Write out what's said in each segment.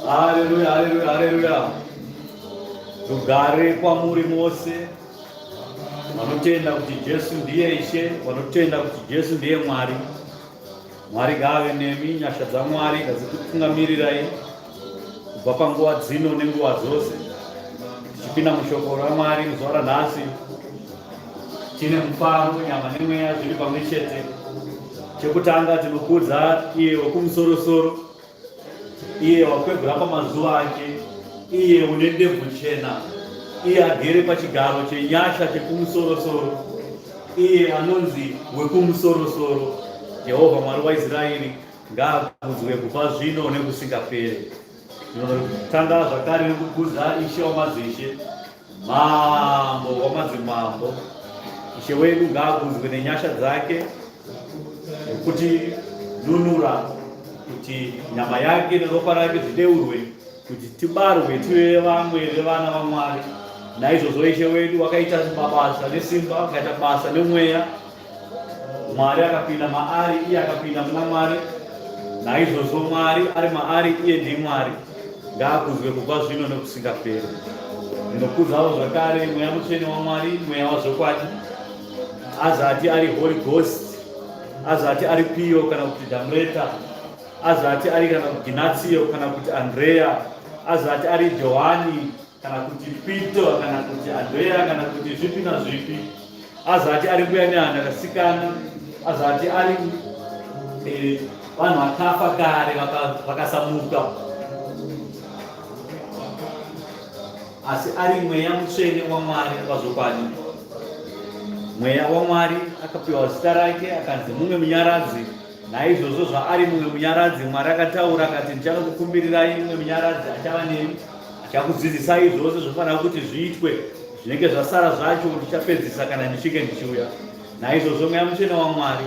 Haleluya, haleluya, haleluya. Rugare kwamuri mose vanotenda kuti Jesu ndiye Ishe, vanotenda kuti Jesu ndiye Mwari. Mwari ngaave nemi, nyasha dzaMwari ngadzikutungamirirai kubva panguva dzino nenguva dzose. Tichipinda mushoko raMwari muzuva ranhasi, tine mufaro, nyama nemweya zviri pamwe chete. Chekutanga tinokudza iye wekumusorosoro, iye wakwegura pamazuva ake, iye une ndebvu chena, iye agere pachigaro chenyasha chekumusorosoro, iye anonzi wekumusorosoro, Jehovha Mwari waIsraeri ngaakudzwe kubva zvino nekusingapere. Tinotanga zvakare nekukudza Ishe wamadzishe, Mambo wamadzimambo. Ishe wedu ngaakudzwe nenyasha dzake nekuti nunura kuti nyama yake neropa rake zvideurwe kuti tibarwe tive vamwe vevana vaMwari. Naizvozvo Ishe wedu wakaita mabasa nesimba, akaita basa nemweya. Mwari akapinda maari, iye akapinda muna Mwari. Naizvozvo Mwari ari maari, iye ndiMwari. Ngaakudzwe kubva zvino nekusingaperi. Ndinokudzawo zvakare Mweya Mutsvene waMwari, Mweya wazvokwadi, azati ari Holy Ghost, azati ari Pio kana kuti Damreta, azati ari kana kuti Ginatio kana kuti Andrea, azati ari Johani kana kuti Pito kana kuti Andrea kana kuti zvipi nazvipi, azati ari mbuya nehanda kasikana, azati ari eh, vanhu vakafa kare vakasamuka asi ari mweya mutsvene waMwari wazvokwadi. Mweya waMwari akapiwa zita rake akanzi mumwe munyaradzi. Naizvozvo zvaari mumwe munyaradzi, Mwari akataura akati, ndichanokukumbirirai mumwe munyaradzi achava nemi, achakudzidzisai zvose zvofanira kuti zviitwe, zvinenge zvasara zvacho ndichapedzisa kana ndichinge ndichiuya. Naizvozvo mweya mutsvene waMwari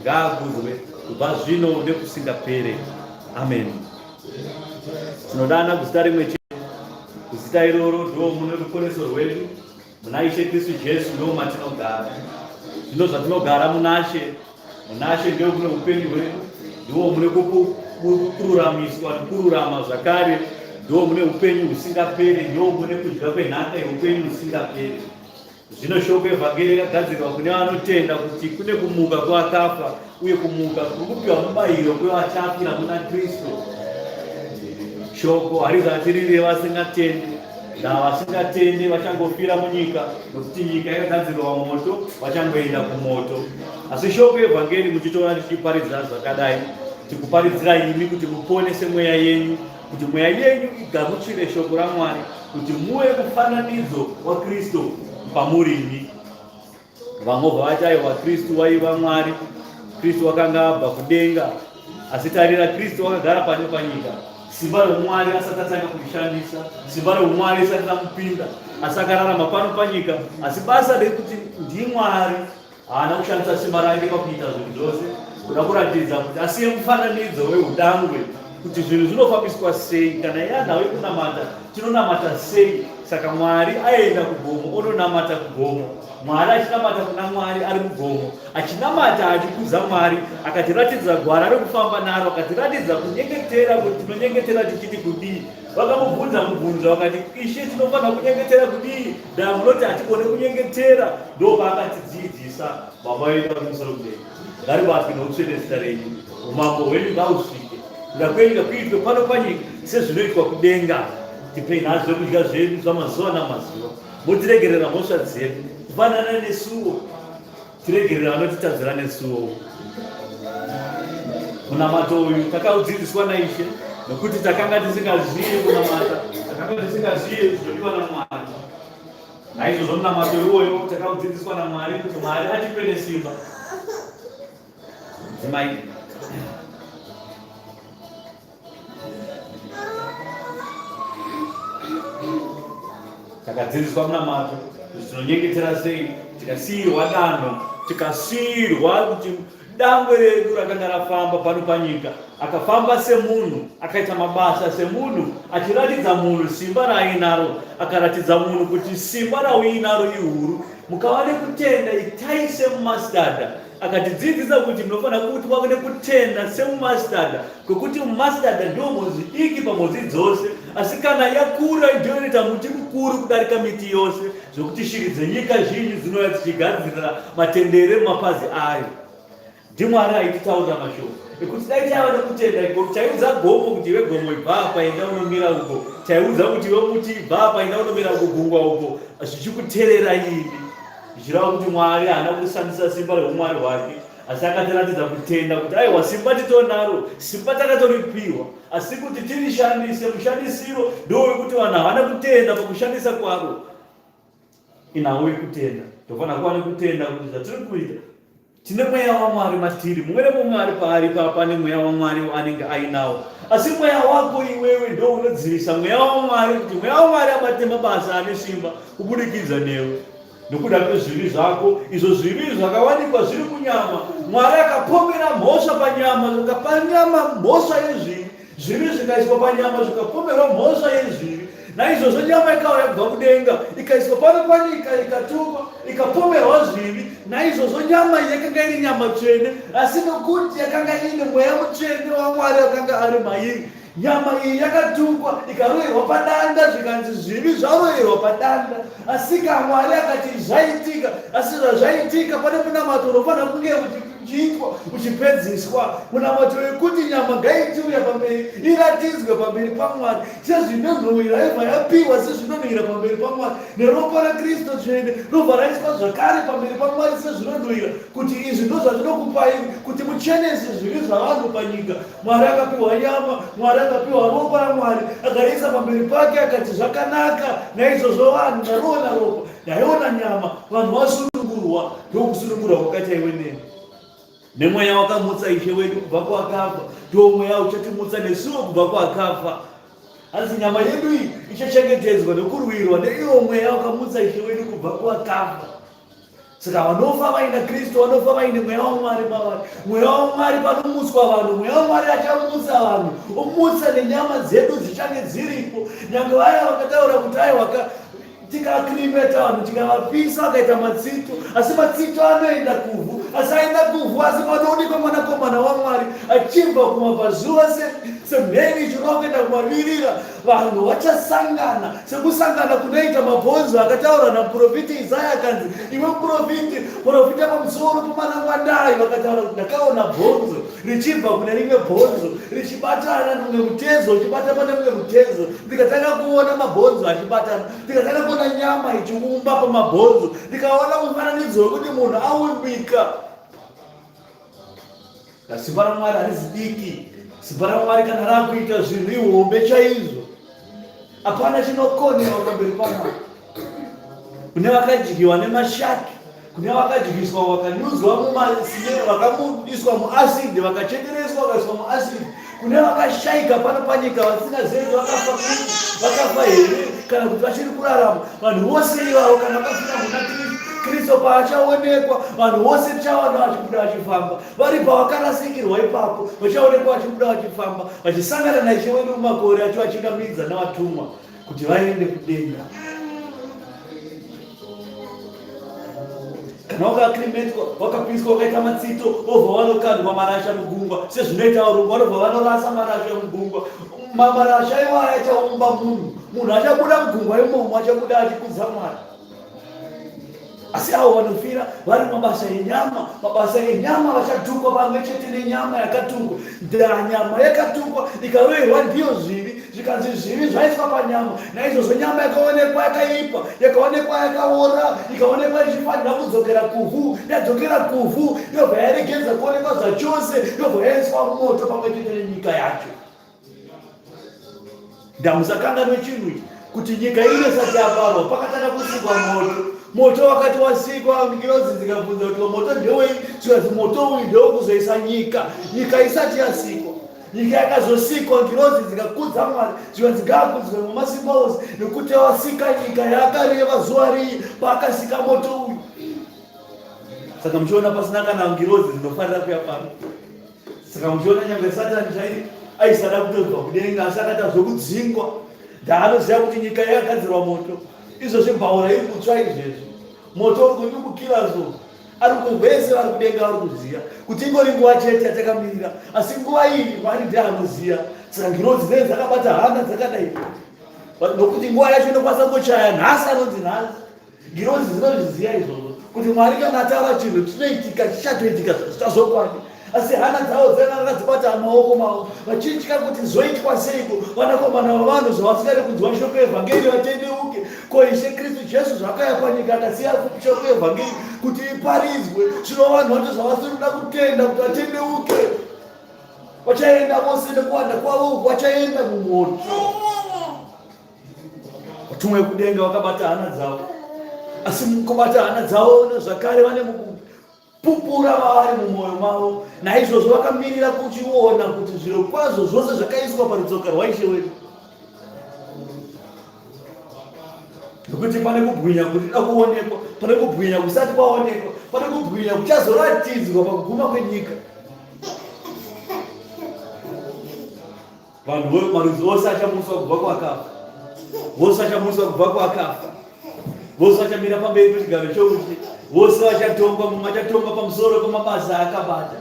ngaakudzwe kubva zvino nekusingapere. Amen. Tinodana kuzita rimwe chete, kuzita iroro ndo mune ruponeso rwedu muna Ishe Kristu Jesu, ndo matinogara. Zvino zvatinogara munaShe, munaShe ndio kune upenyu hwedu, ndiwo mune kururamiswa nekururama zvakare, ndiwo mune upenyu husingaperi, ndiwo mune kudya kwenhaka yeupenyu husingaperi. Zvino shoko evhangeri rakagadzirwa kune vanotenda kuti kune kumuka kwevakafa uye kumuka kuri kupiwa mubayiro kwevachafira muna Kristu. Shoko harizati riri revasingatendi, ndaa vasingatendi vachangofira munyika, nokuti nyika yakagadzirwa moto, vachangoenda kumoto. Asi shoko evhangeri muchitora tichiparidza zvakadai, tikuparidzira imi kuti muponese mweya yenyu, kuti mweya yenyu igamuchire shoko raMwari kuti muve mufananidzo waKristu pamuri imi. Vamwe vati aiwa, Kristu waiva Mwari, Kristu wakanga abva kudenga, asi tarira, Kristu wakagara pano panyika. Simba roumwari asati atanga kurishandisa, simba roumwari risati ramupinda, asi akararama pano panyika. Asi basa rekuti ndiMwari Haana kushandisa simba rake pakuita zvinhu zvose kuda kuratidza kuti asiye mufananidzo weudangwe kuti zvinhu zvinofambiswa sei. Kana yanhau yekunamata, tinonamata sei? Saka Mwari aenda kugomo ononamata kugomo. Mwari achinamata kuna Mwari ari mugomo, achinamata achikudza Mwari, akatiratidza gwara rekufamba naro, akatiratidza kunyengetera kuti tinonyengetera tichiti kudii. Vakamubvunza mubvunzo vakati, Ishe, tinofanira kunyengetera kudii? Ndaa munoti hatigone kunyengetera. Ndopaakatidzidzisa, Baba vedu vari kumusoro kudenga, ngaribatwe noutsvene zita renyu, umambo hwenyu ngahusvike, kuda kwenyu ngakuitwe pano panyika sezvinoitwa kudenga. Tipei nhasi zvokudya zvedu zvamazuva namazuva, motiregerera mhosva dzedu kufanana nesuwo Tiregerera vanotitadzira nesuwo. Munamato uyu takaudzidziswa naIshe nokuti takanga tisingazivi kunamata, takanga tisingazivi zvinodiwa naMwari. Naizvozvo munamato iwoyo takaudzidziswa naMwari kuti Mwari atipe nesimba. Dzimai. Takadzidziswa munamato kuti tinonyengetera sei, tikasiyirwa danho, tikasiyirwa kuti dangwe redu rakanga rafamba pano panyika, akafamba semunhu, akaita mabasa semunhu, achiratidza munhu simba raainaro, akaratidza munhu kuti simba rauinaro ihuru. Mukava nekutenda, itai semumastada. Akatidzidzisa kuti munofanira kuti wave nekutenda semumastadha, kwekuti mumastadha ndiwo mhodzi diki pamhodzi dzose, asi kana yakura ndiyo inoita muti mukuru kudarika miti yose, zvekuti shiri dzenyika zhinji dzinouya dzichigadzirira matendere mumapazi ayo. NdiMwari aititaurira mashoko ekuti dai taiva nekutenda ikoko, taiudza gomo kuti iwe gomo ibva apa enda unomira uko, taiudza kuti iwe muti ibva apa enda unomira uko gungwa uko, zvichikuterera imi. Zvichireva kuti Mwari haana kushandisa simba reumwari hwake, asi akatiratidza kutenda kuti aiwa simba titonaro, simba takatoripiwa, asi kuti tirishandise, mushandisiro ndowekuti vanhu havana kutenda pakushandisa kwaro. Inhau yekutenda, tofanira kuva nekutenda kuti zvatiri kuita Tine mweya waMwari matiri. Mumwe nemumwe ari paari papa ane mweya waMwari waanenge ainawo. Asi mweya wako iwewe ndo unodzivisa mweya waMwari kuti mweya waMwari abate mabasa ane simba kubudikidza newe. Nokuda kwezvivi zvako, izvo zvivi zvakawanikwa zviri kunyama, Mwari akapomera mhosva panyama, akapa nyama mhosva yezvivi. Zvivi zvikaiswa panyama zvikapomerwa mhosva yezvivi. Naizvozvo nyama ikauya kubva kudenga ikaiswa pano panyika ikatukwa ikapomerwa zvivi. Naizvozvo nyama iyi yakanga iri nyama tsvene, asi nokuti yakanga iine mweya mutsvene waMwari akanga ari mairi. Nyama iyi yakatukwa ikaroverwa padanda zvikanzi zvivi zvaroverwa padanda. Asika Mwari akati zvaitika, asi zvazvaitika pane munamato unofanira kunge uchiitwa uchipedziswa, munamato wekuti nyama ngaichiuya pamberi iratidzwe pamberi paMwari sezvinonhuhwira yobva yapiwa sezvinonhuhwira pamberi paMwari neropa raKristu tsvene robva raiswa zvakare pamberi paMwari sezvinonhuhwira kuti izvi ndozvazvinokupai kuti muchenese zvivi zvavanhu panyika. Mwari akapiwa nyama, Mwari akapiwa ropa raMwari, akariisa pamberi pake akati zvakanaka. Naizvozvo vanhu ndariona ropa, ndaiona nyama, vanhu vasunungurwa. Ndokusunungurwa kwakaita iwe neni. Nemweya wakamutsa Ishe wedu kubva kuakafa, ndiwo mweya uchatimutsa nesuwo kubva kuakafa. Asi nyama yedu iyi ichachengetedzwa nekurwirwa neiwo mweya wakamutsa Ishe wedu kubva kuakafa. Saka vanofa vaina Kristu vanofa vaine mweya waMwari pavari. Mweya waMwari panomutswa vanhu, mweya waMwari achamutsa vanhu, omutsa nenyama dzedu dzichange dziripo. Nyange vaya vakataura kuti aiwa tikakrimeta vanhu tikavapisa vakaita matsito, asi matsito anoenda kuvhu, asi aenda kuvhu, asi panoonekwa mwanakomana waMwari achibva kumabvazuva semheni ichirova kuenda kumavirira. Vanhu vachasangana sekusangana kunoita mabhonzo akataura namuprofiti Isaya akanzi, iwe muprofiti, profita pamusoro pemanangwandai. Vakataura kuti ndakaona bhonzo richibva kune rimwe bhonzo richibatana mumwe mutezo uchibata pane mumwe mutezo, ndikatanga kuona mabhonzo achibatana, ndikatanga kuona nyama ichiumba pamabhonzo, ndikaona mufananidzo wekuti munhu aumbika. Simba raMwari harizi diki. Simba raMwari kana rakuita zvinhu ihombe chaizvo. Hapana chinokonewa pamberi paMwari. Kune vakadyiwa nemashaki, kune vakadyiswa vakanyudzwa mumasine, vakaiswa muasidi, vakachekereswa vakaiswa muasidi, kune vakashaika pano panyika vasingazivi kuti vakafa kupi, vakafa here kana kuti vachiri kurarama. Vanhu vose ivavo kana vakafira muna Kristu, Kristu paachaonekwa, vanhu vose tichawana vachibuda vachifamba. Vari pavakarasikirwa ipapo, vachaonekwa vachibuda vachifamba, vachisangana naIshe wedu mumakore achivachingamidza navatumwa kuti vaende kudenga. Kana wakakrimetwa, wakapiswa, wakaita matsito, wobva wanokandwa marasha mugungwa, sezvinoita varungu vanobva vanorasa marasha mugungwa. Marasha iwaya achaumba munhu, munhu achabuda mugungwa imomo, achabuda achikudza Mwari. Asi avo vanofira vari mabasa enyama, mabasa enyama vachatukwa pamwe chete nenyama yakatukwa. Ndaa nyama yakatukwa ikaroerwa ndiyo zvivi, zvikanzi zvivi zvaiswa panyama. Naizvozvo nyama yakaonekwa yakaipa, yakaonekwa yakaora, ikaonekwa ichifanira kudzokera kuvhu, yadzokera kuvhu, yobva yaregedza kuonekwa zvachose, yobva yaiswa mumoto pamwe chete nenyika yacho. Ndamusakanganwe chinhu ichi kuti nyika ino isati yaparwa pakatanga kusikwa moto. Moto wakati wasikwa, ngirozi dzikabvunza kuti moto ndewei, zvikanzi moto uyu ndewekuzoisa nyika, nyika isati yasikwa. Nyika yakazosikwa, ngirozi dzikakudza Mwari, zvikanzi ngaakudzwe mumasimba ose nekuti wasika nyika yaakareva zuva riyi paakasika moto uyu. Saka muchiona pasina kana ngirozi dzinofanira kuya pano. Saka muchiona nyangwe Satani chaiye aisada kutobva kudenga asi akaita zvekudzingwa. Ndaanoziva kuti nyika yakagadzirwa moto. Izvozvi mbaura iri kutsva izvezvi. Moto uri kunyukukira so. Ari kuvese vari kudenga vari kuziva kuti ingori nguva chete yatakamirira. Asi nguva iyi Mwari ndiye anoziva. Saka ngirozi dzinenge dzakabata hana dzakadai. Nokuti nguva yacho inokwanisa kungochaya nhasi anonzi nhasi. Ngirozi dzinozviziva izvozvo kuti Mwari kana ataura chinhu chinoitika chichatoitika zvazokwadi. Asi hana dzavo dzanga vakadzibata maoko mavo vachitya kuti zvoitwa seiko vanakomana vavanhu zvavasingade kunzwa shoko yevhangeri vatendeuke. Ko Ishe Kristu Jesu zvakauya panyika akasiya shoko yevhangeri kuti iparidzwe, zvino vanhu vacho zvavasiri kuda kutenda kuti vatendeuke vachaenda vose nekuwanda kwavo uku vachaenda mumoto. Vatumwa vekudenga vakabata hana dzavo, asi mukubata hana dzavo zvakare vane mukupupura vavari mumwoyo mavo. Naizvozvo vakamirira kuchiona kuti zviro kwazvo zvose zvakaiswa parutsoka rwaIshe wedu. Nokuti pane kubwinya kunoda kuonekwa, pane kubwinya kusati kwaonekwa, pane kubwinya kuchazoratidzwa pakuguma kwenyika. Vanhu marudzi ose achamutswa kubva kuakafa, vose vachamutswa kubva kuakafa, vose vachamira pamberi pechigaro choushe, vose vachatongwa, mumwe achatongwa pamusoro pamabasa akabata.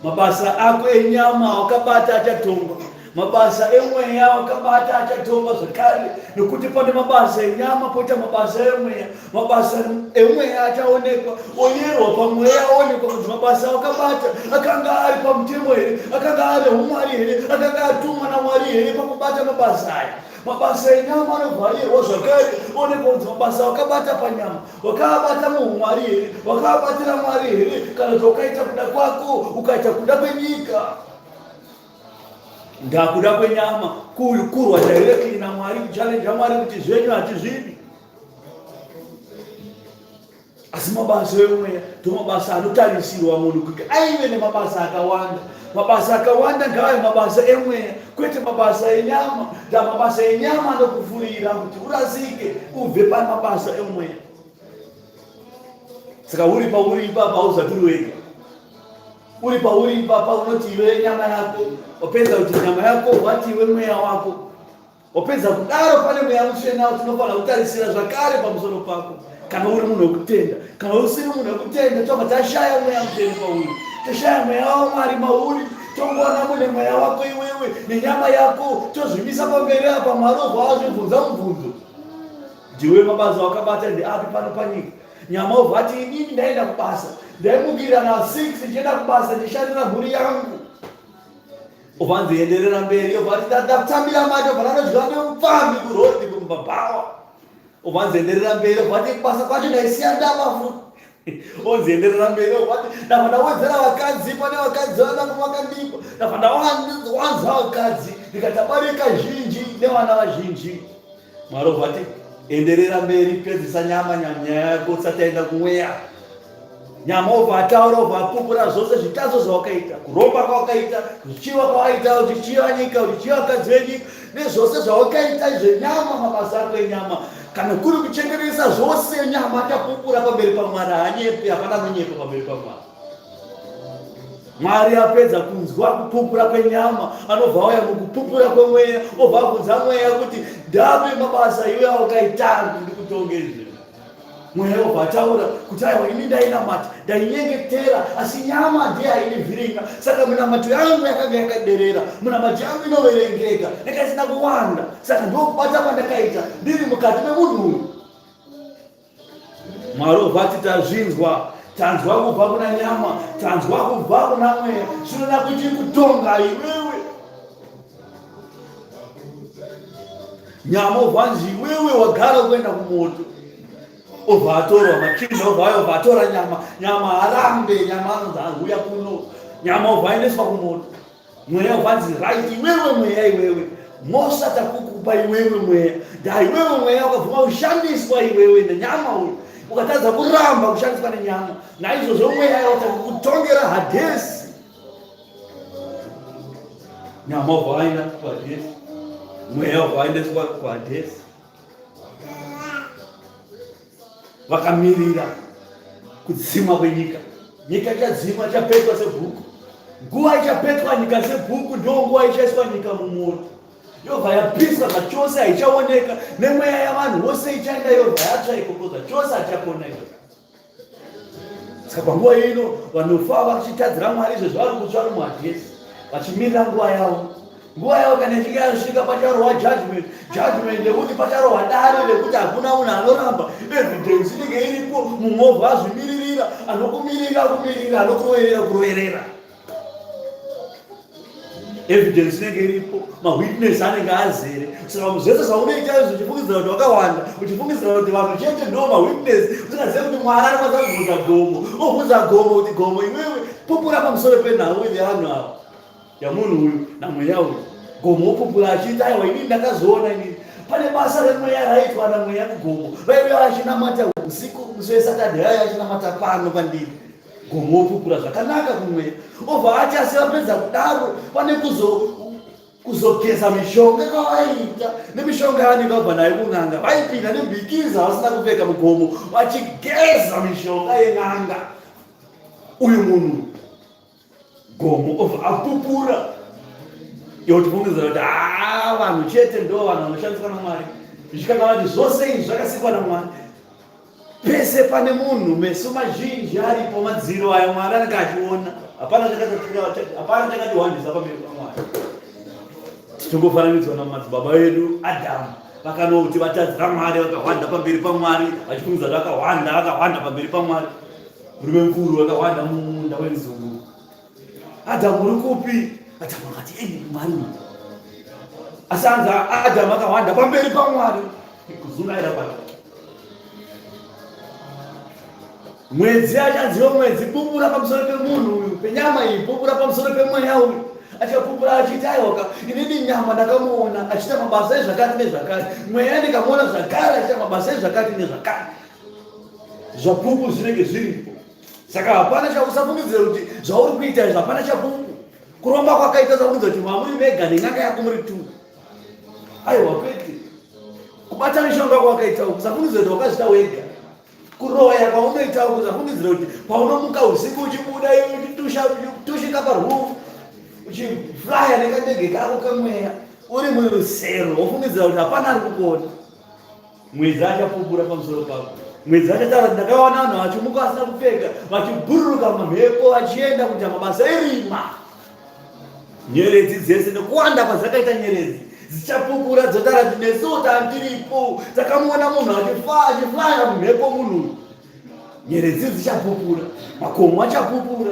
Mabasa ako enyama wakabata achatongwa. Mabasa emweya wakabata achatongwa zvakare, nekuti pane mabasa enyama poita mabasa emweya. Mabasa emweya achaonekwa, oyerwa pamweya, aonekwa kuti mabasa awakabata akanga ari pamutemo here, akanga ari umwari here, akanga atumwa naMwari here pakubata mabasa aya. Mabasa enyama anobva ayerwa zvakare, onekwa kuti mabasa awakabata panyama wakaabata muumwari here, wakaabatira Mwari here, kana kuti wakaita kuda kwako ukaita kuda kwenyika. Ndakuda kwenyama kurwa directly naMwari, kuchallenge Mwari kuti zvenyu hatizvidi. Asi mabasa emweya ndomabasa anotarisirwa munhu kuti aive nemabasa akawanda. Mabasa akawanda ngaave mabasa emweya, kwete mabasa enyama. Ndamabasa enyama anokufurira kuti urasike ubve pamabasa emweya. Saka uri pauri ipapa hauzati uri wega. Uri pauri ipapa unoti iwe nyama yako, wapedza kuti nyama yako wati iwe mweya wako. Wapedza kudaro pane mweya mutsvene tinofanira kutarisira zvakare pamusoro pako. Kana uri munhu wekutenda, kana usiri munhu wekutenda, tobva tashaya mweya mutsvene pauri. Toshaya mweya waMwari mauri, tongoona mune mweya wako iwewe nenyama yako, tozvimisa pamberi apa Mwari obva azvibvunza mubvunzo. Ndiwe mabasa wakabata ndeapi pano panyika? Nyama obva ati inini ndaenda kubasa, ndaimukira na 6 ndichienda kubasa ndichishandira mhuri yangu. Obva anzi enderera mberi, obva ati ndatambira mari, obva ndanodya nemupfambi kurodhi kumabhawa. Obva anzi enderera mberi, obva ati kubasa kwacho ndaisiya ndaba futi. Onzi enderera mberi, obva ati ndabva ndawedzera vakadzi, pane vakadzi vana vakandipa, ndabva ndawanza vakadzi, ndikatabarika zhinji nevana vazhinji. Mwari obva ati enderera mberi, pedzisa nyama nyaya yako usati aenda kumweya. Nyama obva ataura, obva apupura zvose zvitadzo zvawakaita, kuromba kwawakaita, kuchiva kwawaita, uchichiva nyika, uchichiva vakadzi venyika, nezvose zvawakaita zvenyama, mabasa ako enyama. Kana kuri kuchengeresa zvose nyama achapupura pamberi paMwari, haanyepi, hapana anonyepa pamberi paMwari. Mwari apedza kunzwa kupupura kwenyama, anobva auya mukupupura kwemweya, obva abvunza mweya kuti ndape mabasa iwe awakaita ndikutonge izvi. Mweya obva ataura kuti aiwa ini ndainamata, ndainyengetera, asi nyama ndiye ainivhiringa. Saka minamato yangu yakanga yakaderera, minamato yangu inoverengeka, yanga isina kuwanda. Saka ndokubata kwandakaita ndiri mukati memunhu uyu. Mwari obva ati tazvinzwa, tanzwa kubva kuna nyama, tanzwa kubva kuna mweya, zvinoda kuti kutonga iwewe. Nyama obva anzi iwewe wagara kuenda kumoto, obva atorwa machinda, obva ayo obva atora nyama, nyama harambe, nyama anonzi ahuya kuno, nyama obva aendeswa kumoto. Mweya uvanzi right iwewe mweya iwewe mhosva takukupa iwewe mweya da iwewe mweya ukabvuma kushandiswa iwewe nenyama uyu ukatadza kuramba kushandiswa nenyama naizvozvo mweya iwo takukutongera hadhesi nyama ubva aenda kuhadhesi mweya ubva aendeswa kuhadhesi vakamirira kudzimwa kwenyika. Nyika ichadzimwa, ichapetwa sebhuku. Nguva ichapetwa nyika sebhuku, ndo nguva ichaiswa nyika mumoto, yobva yapiswa zvachose, haichaoneka nemweya yavanhu vose ichaenda, yobva yatsva ikoko zvachose, hachakona ikoko. Saka panguva ino vanofa vachitadzira Mwari izvezvi vari kutsva vari muhadhesi vachimirira nguva yavo. Nguva yavo kana ichinge yasvika pacharohwa judgment, judgment yekuti pacharohwa dare rekuti hakuna munhu anoramba. Evidence inenge iripo, mumovha azvimiririra, anokumirira kumirira, anokuroverera kuroverera. Evidence inenge iripo, mawitness anenge azere. Saka zvese zvaunoita izvi uchifungidzira kuti wakawanda, uchifungidzira kuti vanhu chete ndo mawitness, usingazive kuti Mwari anokwanisa kubvunza gomo, obvunza gomo kuti gomo iwewe pupura pamusoro penhau yevanhu ava, yamunhu uyu namweya uyu. Gomo opupura achiita aiwa inini ndakazoona inini pane basa remweya raitwa namweya kugomo, vaive vachinamata usiku musi weSaturday, vaive vachinamata pano pandiri. Gomo opupura zvakanaka kumweya, obva ati asi vapedza kudaro pane kuzogeza mishonga kwavaiita nemishonga yavanenge vabva nayo kun'anga, vaipinda nembikiza vasina kupfeka mugomo vachigeza mishonga yen'anga. Uyu munhu gomo obva apupura yotifungidzira kuti haa vanhu chete ndo vanhu vanoshandiswa naMwari, zvichikanga vati zvose izvi zvakasikwa naMwari. Pese pane munhu meso mazhinji aripo, madziro aya Mwari anenge achiona, hapana chakatiwandisa pamberi paMwari. Tichingofananidzwa namadzibaba edu Adhamu vakanoti vatadzira Mwari vakahwanda pamberi paMwari vachifungidza kuti vakahwanda vakahwanda pamberi paMwari. Murume mukuru vakahwanda mumunda wenzungu. Adhamu uri kupi? Adhamu akati ei Mwari. Asi anzi Adhamu akahwanda pamberi paMwari kuzungaira kwake. Mwedzi achanziwo mwedzi pupura pamusoro pemunhu uyu, penyama iyi, pupura pamusoro pemweya uyu. Achapupura achiti aiwaka, inini nyama ndakamuona achiita mabasa ezvakati nezvakati, mweya ndikamuona zvakare achiita mabasa ezvakati nezvakati. Zvapupu zvinenge zviripo. Saka hapana chausafungidzira kuti zvauri kuita izvi hapana chapupu. Kuromba kwakaita safungidzira kuti mamuri mega nen'anga yako muri tu. Aiwa kwete. Kubata mishonga kwakaita uku safungidzira kuti wakazviita wega. Kuroya kwaunoita uku safungidzira kuti paunomuka usiku uchibuda iwe uchitusha uchitusvika paroof uchiflya nekandege kako kemweya uri murusero wofungidzira kuti hapana ari kukuona. Mwedzi achapupura pamusoro pako. Mwedzi achataura kuti ndakaona vanhu vachimuka vasina kupfeka vachibhururuka mumhepo vachienda kuita mabasa erima. Nyeredzi dzese nekuwanda kwadzakaita nyeredzi dzichapupura dzotaura kuti nesuwo tandiripo takamuona munhu achiflaya mumhepo munhu uyu. Nyeredzi dzichapupura, makomo achapupura.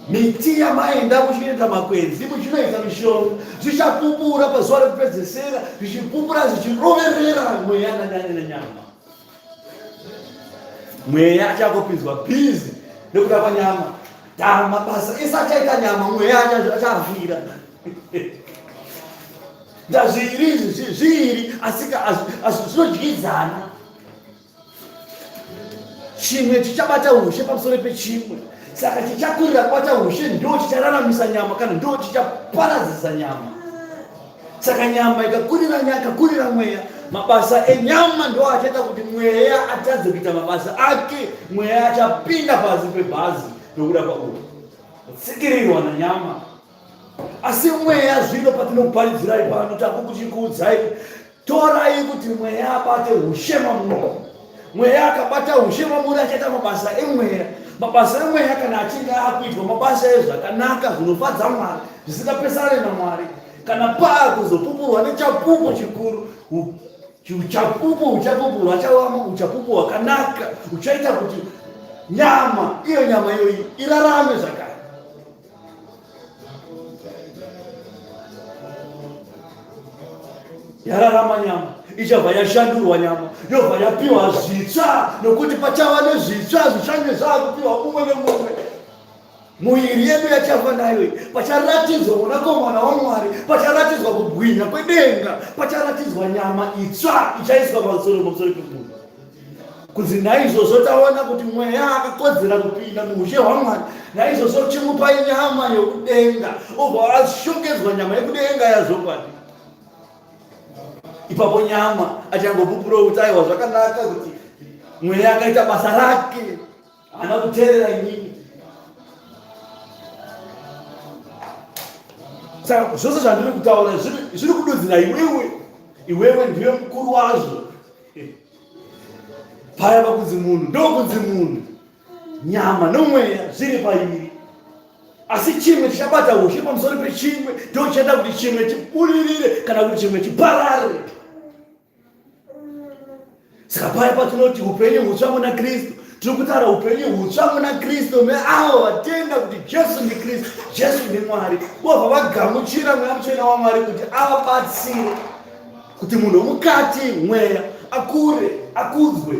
Miti yamaenda muchinoita makwenzi muchinoita mishonga zvichapupura pazuva rekupedzesera zvichipupura zvichiroverera mweya nanyama. Mweya achangopinzwa bhizi nekuda kwanyama ta mabasa ese achaita nyama mweya achafira ndazviiri izvi zviiri asi zvinodyidzana Chimwe chichabata ushe pamusoro pechimwe. Saka chichakurira kubata ushe ndo chichararamisa nyama kana ndo chichaparadzisa nyama. Saka nyama ikakurira ikakurira mweya, mabasa enyama ndo achaita kuti mweya atadze kuita mabasa ake. Mweya achapinda pasi pebhazi nokuda kwauri kutsikirirwa nanyama. Asi mweya zvino patinokuparidzirai pano takukuchikuudzai Torai kuti mweya abate ushe mamuri. Mweya akabata ushe mamuri achaita mabasa emweya. Mabasa emweya kana achinge akuitwa mabasa ezvakanaka zvinofadza Mwari zvisingapesane naMwari. Kana paa kuzopupurwa nechapupu chikuru, uchapupu huchapupurwa achava uchapupu hwakanaka uchaita kuti nyama iyo nyama iyoyi irarame zvakare. Yararama nyama ichabva yashandurwa nyama yobva yapiwa zvitsva nokuti pachava nezvitsva zvichange zvaakupiwa mumwe nemumwe muiri yedu yachafa nayo pacharatidzwa mwanakomana wamwari pacharatidzwa kubwinya kwedenga pacharatidzwa nyama itsva ichaiswa pamusoro pamusoro pemunhu Kunzi naizvozvo taona kuti mweya akakodzera kupinda muushe hwaMwari, naizvozvo chimupai nyama yokudenga, obva ashongedzwa nyama yekudenga yazvokwadi. Ipapo nyama achangopupura kuti aiwa zvakanaka kuti mweya akaita basa rake, haana kuteerera inini. Saka zvose zvandiri kutaura zviri kududzira iwewe, iwewe ndiwe mukuru wazvo. Paya pakunzi munhu ndokunzi munhu, nyama nomweya zviri pairi, asi chimwe chichabata ushe pamusoro pechimwe, ndochaita kuti chimwe chibudirire kana kuti chimwe chiparare. Saka paya patinoti upenyu hutsva muna Kristu, tiri kutaura upenyu hutsva muna Kristu meavo vatenda kuti Jesu ndiKristu, Jesu ndiMwari, vobva vagamuchira Mweya Mutsvene waMwari kuti avabatsire kuti munhu womukati mweya akure akudzwe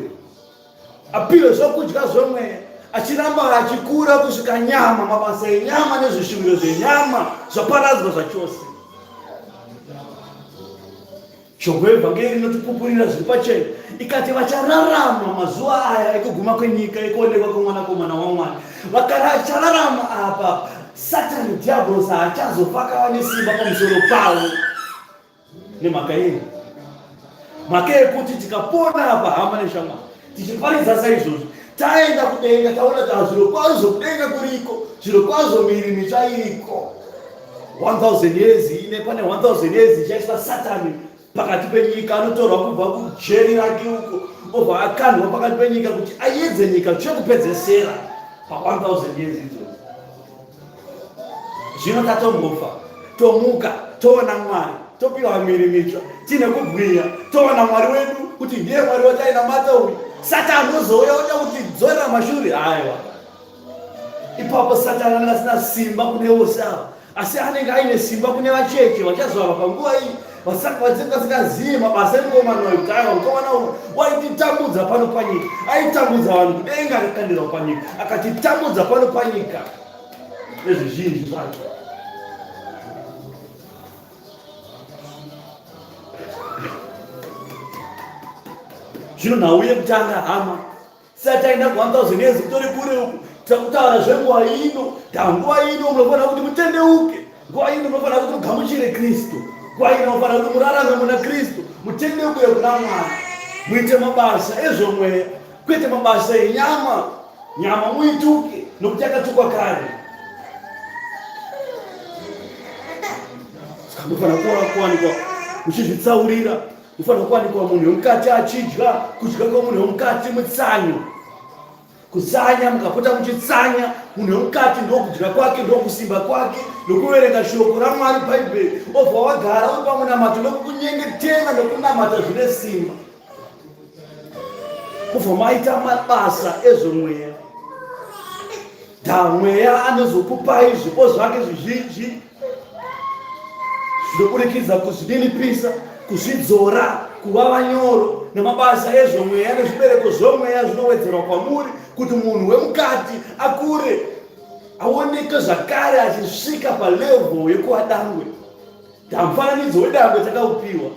apiwe zvokudya zvomweya achiramba achikura kusvika nyama mabasa enyama nezvishuviro zvenyama zvaparadzwa zvachose shoko yevhangeri inotipupurira zviri pachena ikati vachararama mazuva aya ekuguma kwenyika ekuonekwa kwemwanakomana wamwari vakarachararama apa satani dhiabhorosi haachazofa akava nesimba pamusoro pavo Nemhaka yei? Mhaka yekuti tikapona apa hama neshamwari tichiparidza saizvozvo taenda kudenga taona kuti zviro kwazvo kudenga kuriko zviro kwazvo miri mitsva iriko 1000 years ine pane 1000 years ichaiswa satani pakati penyika anotorwa kubva kujeri rake uko obva akandwa pakati penyika kuti ayedze nyika chekupedzesera pa 1000 years idzodzo zvino tatombofa. Tomuka toona Mwari, topiwa miri mitsva, tine kubwinya, toona Mwari wedu kuti ndiye Mwari watainamata uyu. Satani ozouya oda kutidzorera mashure. Aiwa, ipapo Satani anenge asina simba kune vose ava, asi anenge aine simba kune vacheche vachazvarwa panguva iyi vasingazive mabasa emukomana uyu, kuti aiwa, mukomana uyu waititambudza pano panyika, aitambudza vanhu kudenga, akakandirwa panyika, akatitambudza pano panyika nezvizhinji zvacho. Zvino nhau yekutanga, hama, sati taenda ku 1000 years kutori kure uku, takutaura zvenguva ino. Nguva ino munofanira kuti mutendeuke, nguva ino munofanira kuti mugamuchire Kristu, nguva ino munofanira kuti murarame muna Kristu, mutendeuke kuna Mwari, muite mabasa ezvomweya, kwete mabasa enyama. Nyama muituke, nokuti yakatukwa kare. Saka munofanira kuwanikwa muchizvitsaurira, munofanira kuwanikwa munhu wemukati achidya kudya kwemunhu wemukati, mutsanyo, kutsanya. Mukapota muchitsanya, munhu wemukati ndokudya kwake, ndokusimba kwake, nokuverenga shoko raMwari, Bhaibheri, obva wagara uri pamunamato nokunyengetera nokunamata zvine simba, kubva maita mabasa ezvomweya. Mweya anozokupai zvipo zvake zvizhinji zvinoburikidza kuzvininipisa, kuzvidzora, kuva vanyoro, nemabasa ezvomweya nezvibereko zvomweya zvinowedzerwa kwamuri, kuti munhu wemukati akure, aoneke zvakare achisvika palevhel yekuva dangwe. Mufananidzo wedangwe takaupiwa.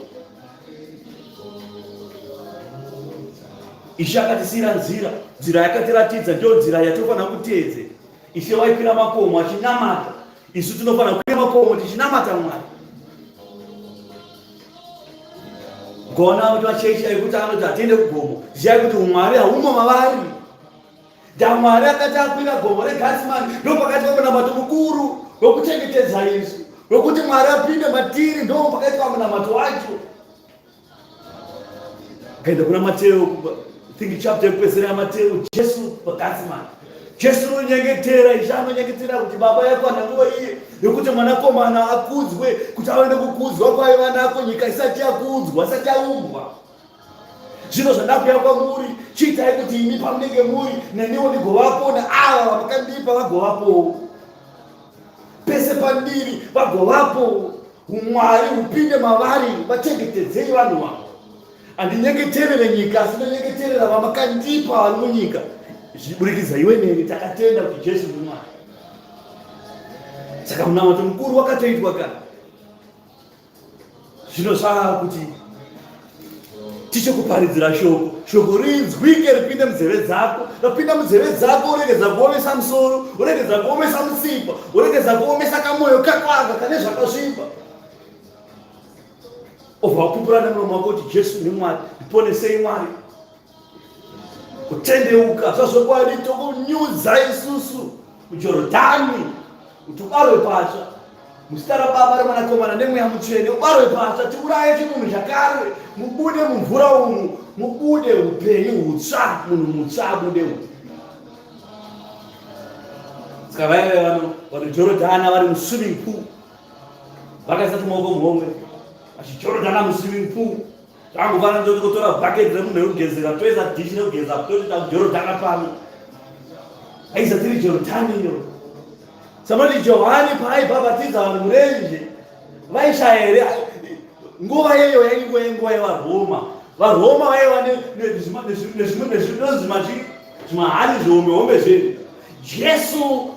Ishe akatisiyira nzira, nzira yakatiratidza ndiyo nzira yatinofanira kuteedze. Ishe waikwira makomo achinamata, isu tinofanira kukwira makomo tichinamata Mwari. Ukaona kuti vachechi aikuti anoti hatiende kugomo, ziyai kuti umwari haumo mavari. Mwari akati akwira gomo reGatsimani, ndopakaitwa munamato mukuru wekuchengetedza isu, wekuti Mwari apinde matiri, ndo pakaitwa munamato wacho. Kaenda kuna Mateo, think chapter yekupedzisira yaMateo, Jesu paGatsimani. Jesu unonyengetera, Ishe anonyengetera kuti Baba, yakwana nguva iye yekuti mwanakomana akudzwe, kuti ave nekukudzwa kwaiva nako nyika isati yakudzwa, isati yaumbwa. Zvino zvandakuya kwamuri, chiitai kuti imi pamunenge muri neniwo ndigovapo, naava vamakandipa vagovapowo. Pese pandiri vagovapo, umwari hupinde mavari, vachengetedzei vanhu vavo. Handinyengeterere nyika, asi ndonyengeterera vamakandipa vari munyika. Zvichiburikidza iwe neni takatenda kuti Jesu ndiMwari. Saka munamato mukuru wakatoitwa kare. Zvino zvava kuti tichikuparidzira shoko, shoko rinzwike, ripinde munzeve dzako. Rapinda munzeve dzako, uregedza kuomesa musoro, uregedza kuomesa mutsipa, uregedza kuomesa kamoyo kako aka kane zvakasviba, obva wapupura nemuromo wako kuti Jesu ndiMwari, ndiponesei Mwari. Kutendeuka zvazvokwadi, tokunyudza isusu muJorodhani kuti ubarwe patsva muzita raBaba, reMwanakomana neMweya Mutsvene, ubarwe patsva, tiuraye chimunhu chakare, mubude mumvura umu, mubude upenyu hutsva, munhu mutsva abude umu. Saka vaive vanojorodhana vari muswimming pool, vakaisa tumaoko muhomwe vachijorodhana muswimming pool. Tangofanira toti kutora bucket remunhu rekugezera, toisa dish rekugeza, toti takujorodhana pano. Aisa tiri Jorodhani iyo. Samati Johani paaibhabhatidza vanhu murenje, vaishaya here? Nguva yeyo yainguva yenguva yevaRoma. VaRoma vaiva nezvimahari zvihombe hombe zvedu. Jesu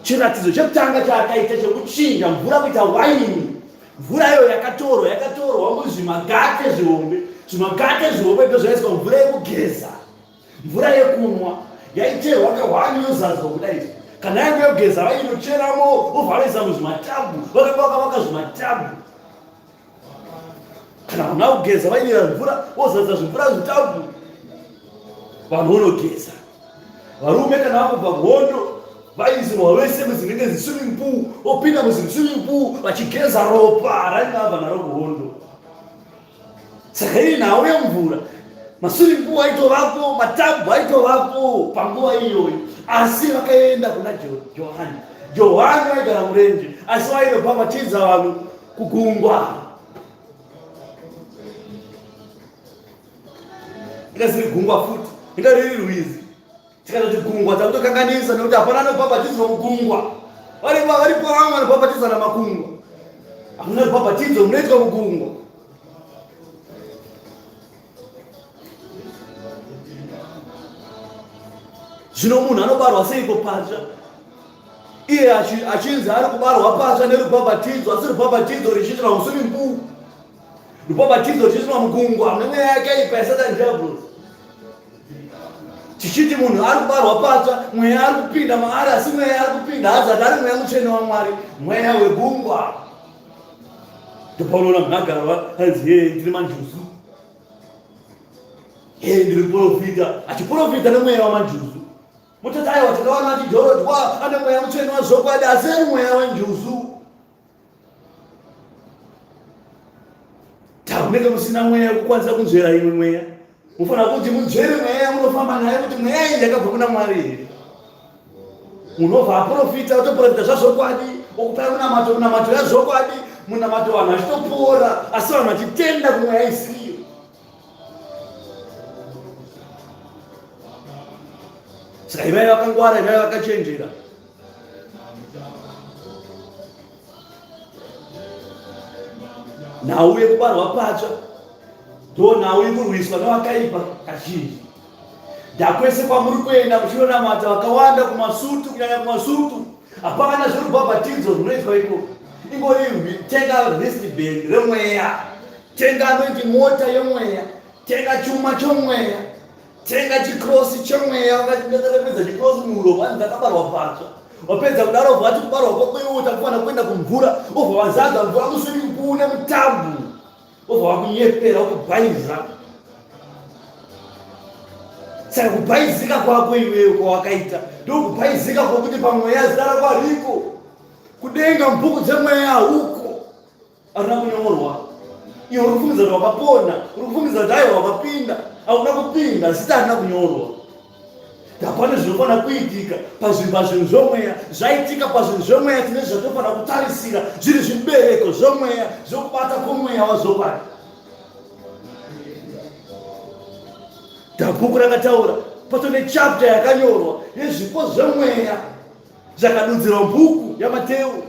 chiratidzo chekutanga chaakaita chekuchinja mvura kuita waini, mvura iyo yakatorwa yakatorwa muzvimagate zvihombe. Zvimagate zvihombe ndozvaiswa mvura yekugeza. Mvura yekunwa yaicherwa kahwani yozadzwa kudai. Kana yange yogeza vainocheramo vovharisa muzvimatabhu, vakanga vakavaka zvimatabhu. Kana vana kugeza vaidira mvura vozadza zvimvura zvitabhu, vanhu vonogeza. Varume kana vakubva kuhondo vaisirwa vese muzinenge ziswimming pool, vopinda muziswimming pool vachigeza ropa rainge abva naro kuhondo. Saka iri nhau yemvura, maswimming pool aitovapo, matabhu aitovapo panguva iyoyo, asi vakaenda kuna Johani. Johani vaigara murenje, asi vainobhabhatidza vanhu kugungwa. Ingasiri gungwa futi, inga riri rwizi. Tikatoti gungwa takutokanganisa nekuti hapana anobhabhatidzwa mugungwa. Varipo varipo vamwe vanobhabhatidza namakungwa. Hakuna rubhabhatidzo runoitwa mugungwa. Zvino munhu anobarwa seiko patsva? Iye achinzi ari kubarwa patsva nerubhabhatidzo, asi rubhabhatidzo richiitirwa muswimming pool. Rubhabhatidzo ruchiitirwa mugungwa mune mweya yakaipa yaSatan diablos. Tichiti munhu ari kubarwa patsva, mweya ari kupinda maari, asi mweya ari kupinda haazati ari mweya mutsvene waMwari, mweya wegungwa. Ndopaunoona munhu agarwa hanzi hee ndiri manjuzu, hee ndiri muprofita, achiprofita nemweya wamanjuzu. Mototi aiwa takawana achidhorodwa ane mweya mutsvene wazvokwadi, asi ari mweya wenjuzu. Tamunenge musina mweya wekukwanisa kunzvera imwe mweya, mufanira kuti munzvere mweya yamunofamba nayo kuti mweya iyi yakabva kuna Mwari here. Munobva aprofita otoprofita zvazvokwadi, okupai munamato, munamato yazvokwadi, munamato vanhu vachitopora, asi vanhu vachitenda kumweya isiriyo. Saka ivai vakangwara, ivai vakachenjera. Nhau yekubarwa patsva ndo nhau yekurwiswa nevakaipa kazhinji. Ndakwese kwamuri kuenda muchinonamata vakawanda kumasutu, kunyanya kumasutu, hapana zverubhabhatidzo zvinoitwa ikoko. Ingori tenga wristband remweya, tenga anointi mota yemweya, tenga chuma chomweya, tenga chikrosi chemweya. Wakapedza chikrosi muhuro, vanzi ndakabarwa patsva. Wapedza kudaro vati kubarwa kwako iwe utakufanira kuenda kumvura, obva wazadza mvura muswimming pool nemutambu, obva wakunyepera wakubhaiza. Saka kubhaizika kwako iwewe kwawakaita ndokubhaizika kwokuti pamweya zita rako hariko kudenga, mubhuku dzemweya hauko. Harina kunyorwa. Iwe uri kufungidzira kuti wakapona, uri kufungidzira kuti aiwa wakapinda, hauna kupinda, zita harina kunyorwa. Hapana zvinofanira kuitika pazvinhu pazvinhu zvomweya. Zvaitika pazvinhu zvomweya tine zvatofanira kutarisira zviri zvibereko zvomweya zvokubata kwomweya wazvokwadi. Dabhuku rakataura pato nechapter yakanyorwa yezvipo zvemweya zvakadudzirwa mubhuku yaMateu.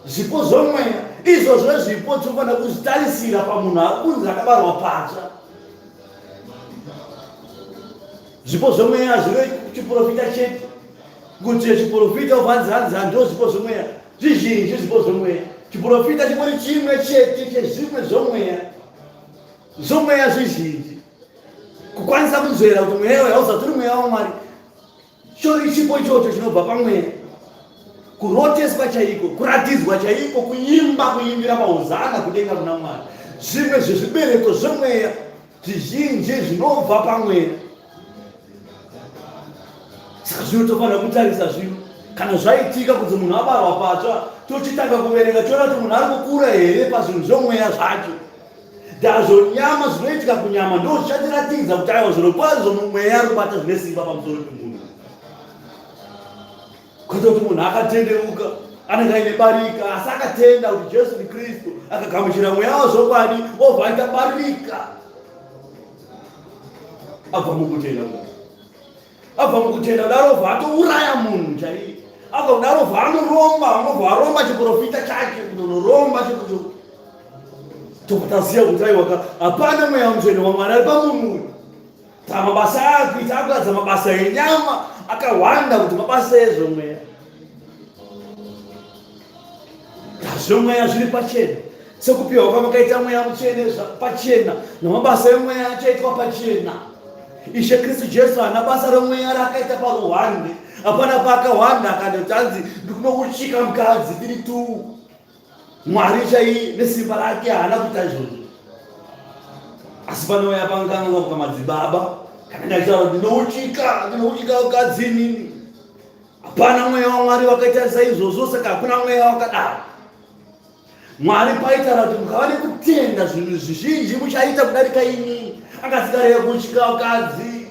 Zvipo zvomweya izvozvo zvipo tinofanira kuzvitarisira pamunhu akunzi akabarwa patsva. Zvipo zvomweya hazvive chiprofita chete, kuti chiprofita uvanzi hanzi handiwo zvipo zvomweya. Zvizhinji zvipo zvomweya, chiprofita chingori chimwe chete chezvimwe zvomweya. Zvomweya zvizhinji, kukwanisa kunzvera kuti mweya uyu hauzati uri mweya waMwari. Chori chipo ichocho chinobva pamweya, kuroteswa chaiko, kuratidzwa chaiko, kuimba, kuimbira mahozana kudenga kuna Mwari. Zvimwe zvezvibereko zvemweya zvizhinji zvinobva pamweya. Saka zvino tofanira kutarisa zvino kana zvaitika kuti munhu abarwa patsva, tochitanga kuverenga toona kuti munhu ari kukura here pazvinhu zvomweya zvacho. Ndazvonyama zvinoitika kunyama ndo zvichatiratidza kuti aiwa zvirokwazvo mumweya ari kubata zvine simba pamusoro pemunhu. Kwete kuti munhu akatendeuka anenge aine barika asi akatenda kuti Jesu ndiKristu akagamuchira mweya wazvokwadi obva aita barika abva mukutenda munhu abva mukutenda kudaro obva atouraya munhu chaiye abva kudaro obva anoromba anobva aromba chiprofita chake kunonoromba chekuti tobva taziva kuti aiwaka hapana mweya mutsvene wamwari ari pamunhu uyu ta mabasa aakuita akuratidza mabasa enyama akahwanda kuti mabasa ezvomweya Zvemweya zviri pachena sekupiwa kwamakaita mweya mutsvene pachena namabasa emweya achaitwa pachena. Ishe Kristu Jesu haana basa romweya raakaita paruhwande. Hapana paakahwanda akandoti anzi ndikunokuchika mukadzi tiri tu. Mwari chaiye nesimba rake haana kuita izvozvo. Asi panouya panganga pamadzibaba kana ndachitaura ndinouchika ndinouchika mukadzi inini. Hapana mweya waMwari wakaita saizvozvo, saka hakuna mweya wakadaro. Mwari paitaura kuti mukava nekutenda zvinhu zvizhinji muchaita kudarika ini, akasikareva kutya vakadzi,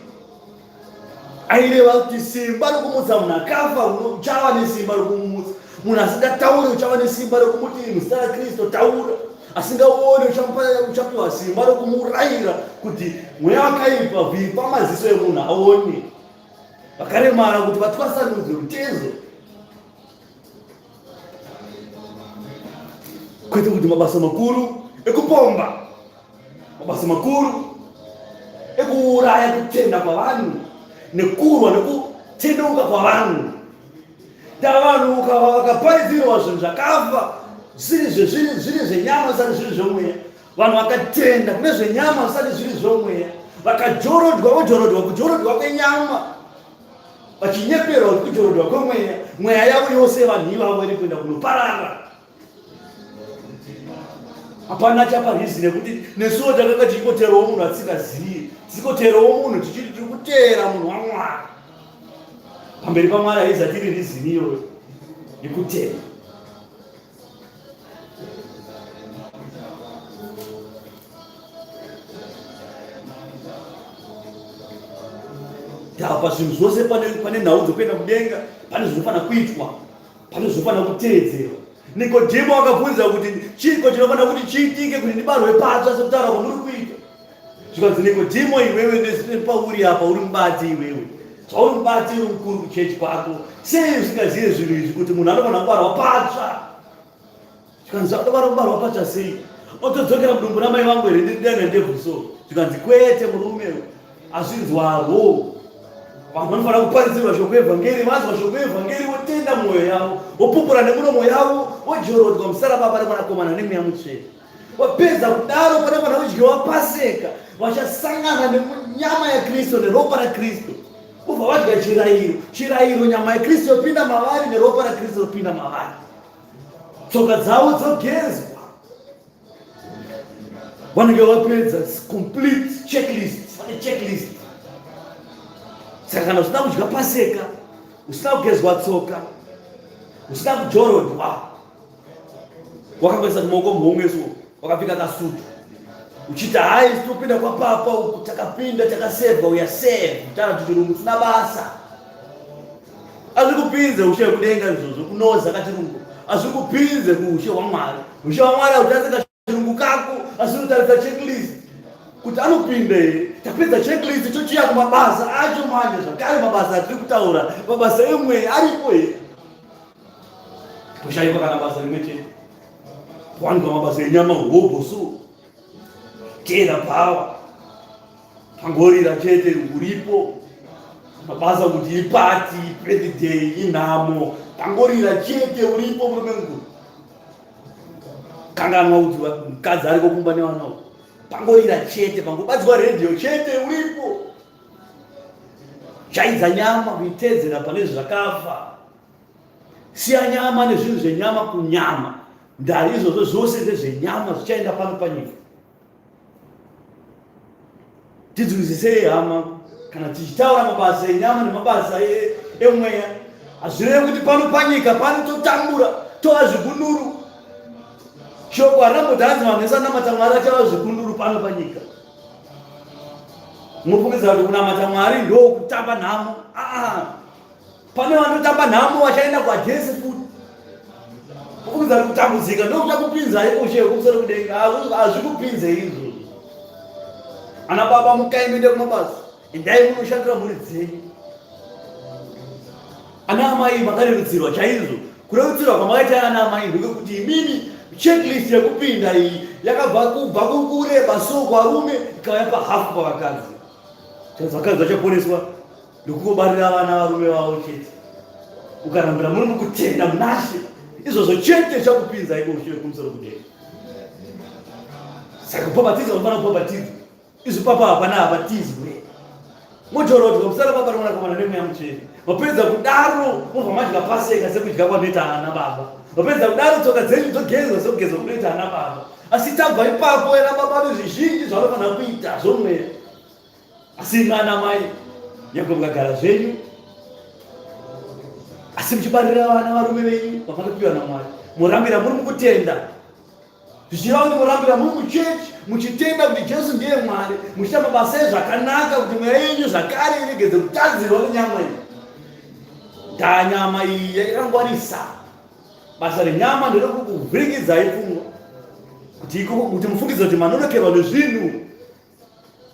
aireva kuti simba rokumutsa munhu akafa uchava nesimba rokumumutsa. Munhu asingataure uchava nesimba rekumuti muzita raKristu taura. Asingaone uchapiwa simba rekumurayira kuti mweya wakaipa vhipa maziso emunhu aone. Vakaremara kuti vatwasanudze rutezo. Kwete kuti mabasa makuru ekupomba, mabasa makuru ekuuraya kutenda kwavanhu nekurwa nekutendeuka kwavanhu. Ndavanhu vakaparidzirwa zvinhu zvakafa zvisiri zviri zvenyama zvisati zviri zvomweya. Vanhu vakatenda kune zvenyama zvisati zviri zvomweya, vakajorodwa vojorodwa kujorodwa kwenyama vachinyeperwa kuti kujorodwa kwemweya. Mweya yavo yose vanhu ivavo iri kuenda kunoparara. Hapana chapa reason yekuti nesuwo takanga tichikoteerawo munhu atisingazii, tichikoteerawo munhu tichiti tiri kuteera munhu waMwari. Pamberi paMwari haiza tiri reason iyoyo yekutenda. Tapa zvinhu zvose pane nhau dzekuenda kudenga, pane zvinofanira kuitwa, pane zvinofanira kuteedzerwa. Nikodhimo akabvunza kuti chiiko chinofanira kuti chiitike kuti ndibarwe patsva sekutaura kwamuri kuita. Zvikanzi Nikodhimo, iwewe nepauri apa uri mubati iwewe, zvauri mubati uri mukuru kuchechi kwako, sei usingazive zvinhu izvi kuti munhu anofanira kubarwa patsva? Zvikanzi anofanira kubarwa patsva sei? Otodzokera mudumbu ramai vangu here ndidana ndebvu so? Zvikanzi kwete murume, azvinzwarwo. Vanhu vanofanira kuparidzirwa shoko evhangeri, vanzwa shoko evhangeri votenda mwoyo yavo, vopupura nemuromo yavo, vojorodzwa muzita raBaba reMwanakomana neMweya Mutsvene. Vapedza kudaro panofanira kudyiwa Paseka, vachasangana nenyama yaKristu neropa raKristu, vobva vadya chirayiro. Chirayiro, nyama yaKristu yopinda mavari neropa raKristu ropinda mavari, tsoka dzavo dzogezwa. Vanenge vapedza complete checklist, vane checklist. Saka kana usina kudya Paseka, usina kugezwa tsoka, usina kujorodwa, wakangoisa maoko muhomwe so wakapfeka kasutu uchiti hayi topinda kwapapa uku takapinda takasevha uya save tana tuchirungu tisina basa azvikupinze ushe hwekudenga izvozvo kunoza kachirungu azvikupinze kuushe hwamwari ushe hwamwari hautarisi kachirungu kako asi unotarisa checklist kuti anopinda here tapedza checklist tochiya kumabasa acho manje zvakare mabasa atiri kutaura mabasa emweya aripo here Toshaikwa kana basa rimwe chete. Kuwanikwa mabasa enyama hobho so. Teera pawa. Pangorira chete uripo. Mabasa kuti ipati, birthday, inhamo. Pangorira chete uripo murume mukuru. Kanganwa kuti mukadzi ariko kumba nevana. Pangorira chete, pangobadzwa radio chete uripo. Chaidza nyama kuitedzera pane zvakafa. Siya nyama nezvinhu zvenyama kunyama. Ndari izvozvo zvose ndezvenyama zvichaenda pano panyika. Tidzidzisei hama, kana tichitaura mabasa enyama nemabasa emweya, hazvirevi kuti pano panyika pano totambura tova zvigunuru. Shoko harina mboti hanzi vanhu vese vanamata Mwari vachava zvigunuru pano panyika. Munofungidzira kuti kunamata Mwari ndokutamba nhamo? Aa, pane vanotamba nhamo vachaenda kwaJesu futi. Kufungidzira kuti kutambudzika ndokuchakupinzai ushe kumusoro kudenga, hazvikupinzei izvozvo. Ana baba mukai muende kumabasa, endai munoshandira mhuri dzenyu. Ana amai makarerutsirwa chaizvo. Kurerutsirwa kwamakaita ana amai ndekekuti imimi checklist yekupinda iyi yakabva kubva kureba so kwarume ikauya pahafu pavakadzi. Vakadzi vachaponeswa nokungobarira vana varume vavo chete. Ukarambira muri mukutenda munashe izvozvo chete chakupinza iko ushe kumusoro kudenga. Saka kubhabhatidzwa unofanira kubhabhatidzwa. Izvi papa hapana habatizwe. Mojorodwa musara baba nomwanakomana nemweya mutsvene. Mapedza kudaro mobva madya paseka sekudya kwanoita ana baba. Mapedza kudaro tsoka dzenyu dzogezwa sekugezwa kunoita ana baba. Asi tabva ipapo ana baba vane zvizhinji zvavanofanira kuita zvomweya. Asi imi ana mai nyangwe mukagara zvenyu asi muchibarira vana varume venyu vamakapiwa naMwari morambira muri mukutenda zvichireva kuti murambira muri muchechi muchitenda kuti Jesu ndiye Mwari, muchiita mabasa ezvakanaka kuti mweya yenyu zvakare iregedze kutadzirwa nenyama iyi. Ndaa nyama iyi yakangwarisa. Basa renyama nderekukuvhiringidzai pfungwa kuti ikoko kuti mufungidze kuti manonokerwa nezvinhu.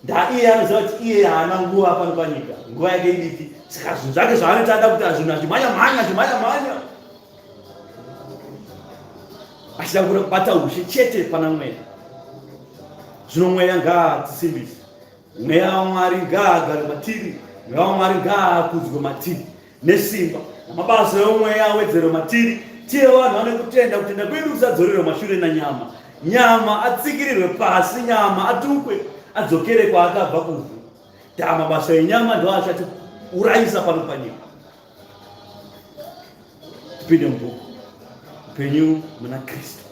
Nda iye anoziva kuti iye haana nguva pano panyika, nguva yake idiki. Saka zvinhu zvake zvaanoita ada kuti zvinhu achimhanya mhanya achimhanya mhanya achida kubata ushe chete pana mweya. Zvino mweya ngaatisimbise. Mweya waMwari ngaagare matiri, Mweya waMwari ngaakudzwe matiri nesimba namabasa yomweya awedzerwe matiri, tive vanhu vane kutenda, kutenda kwedu kusadzorerwe mashure nanyama, nyama atsikirirwe pasi, nyama atukwe, adzokere kwaakabva kuvhu. Taa mabasa enyama ndo achatiurayisa pano panyika. Tipinde mubhuku upenyu muna Kristu.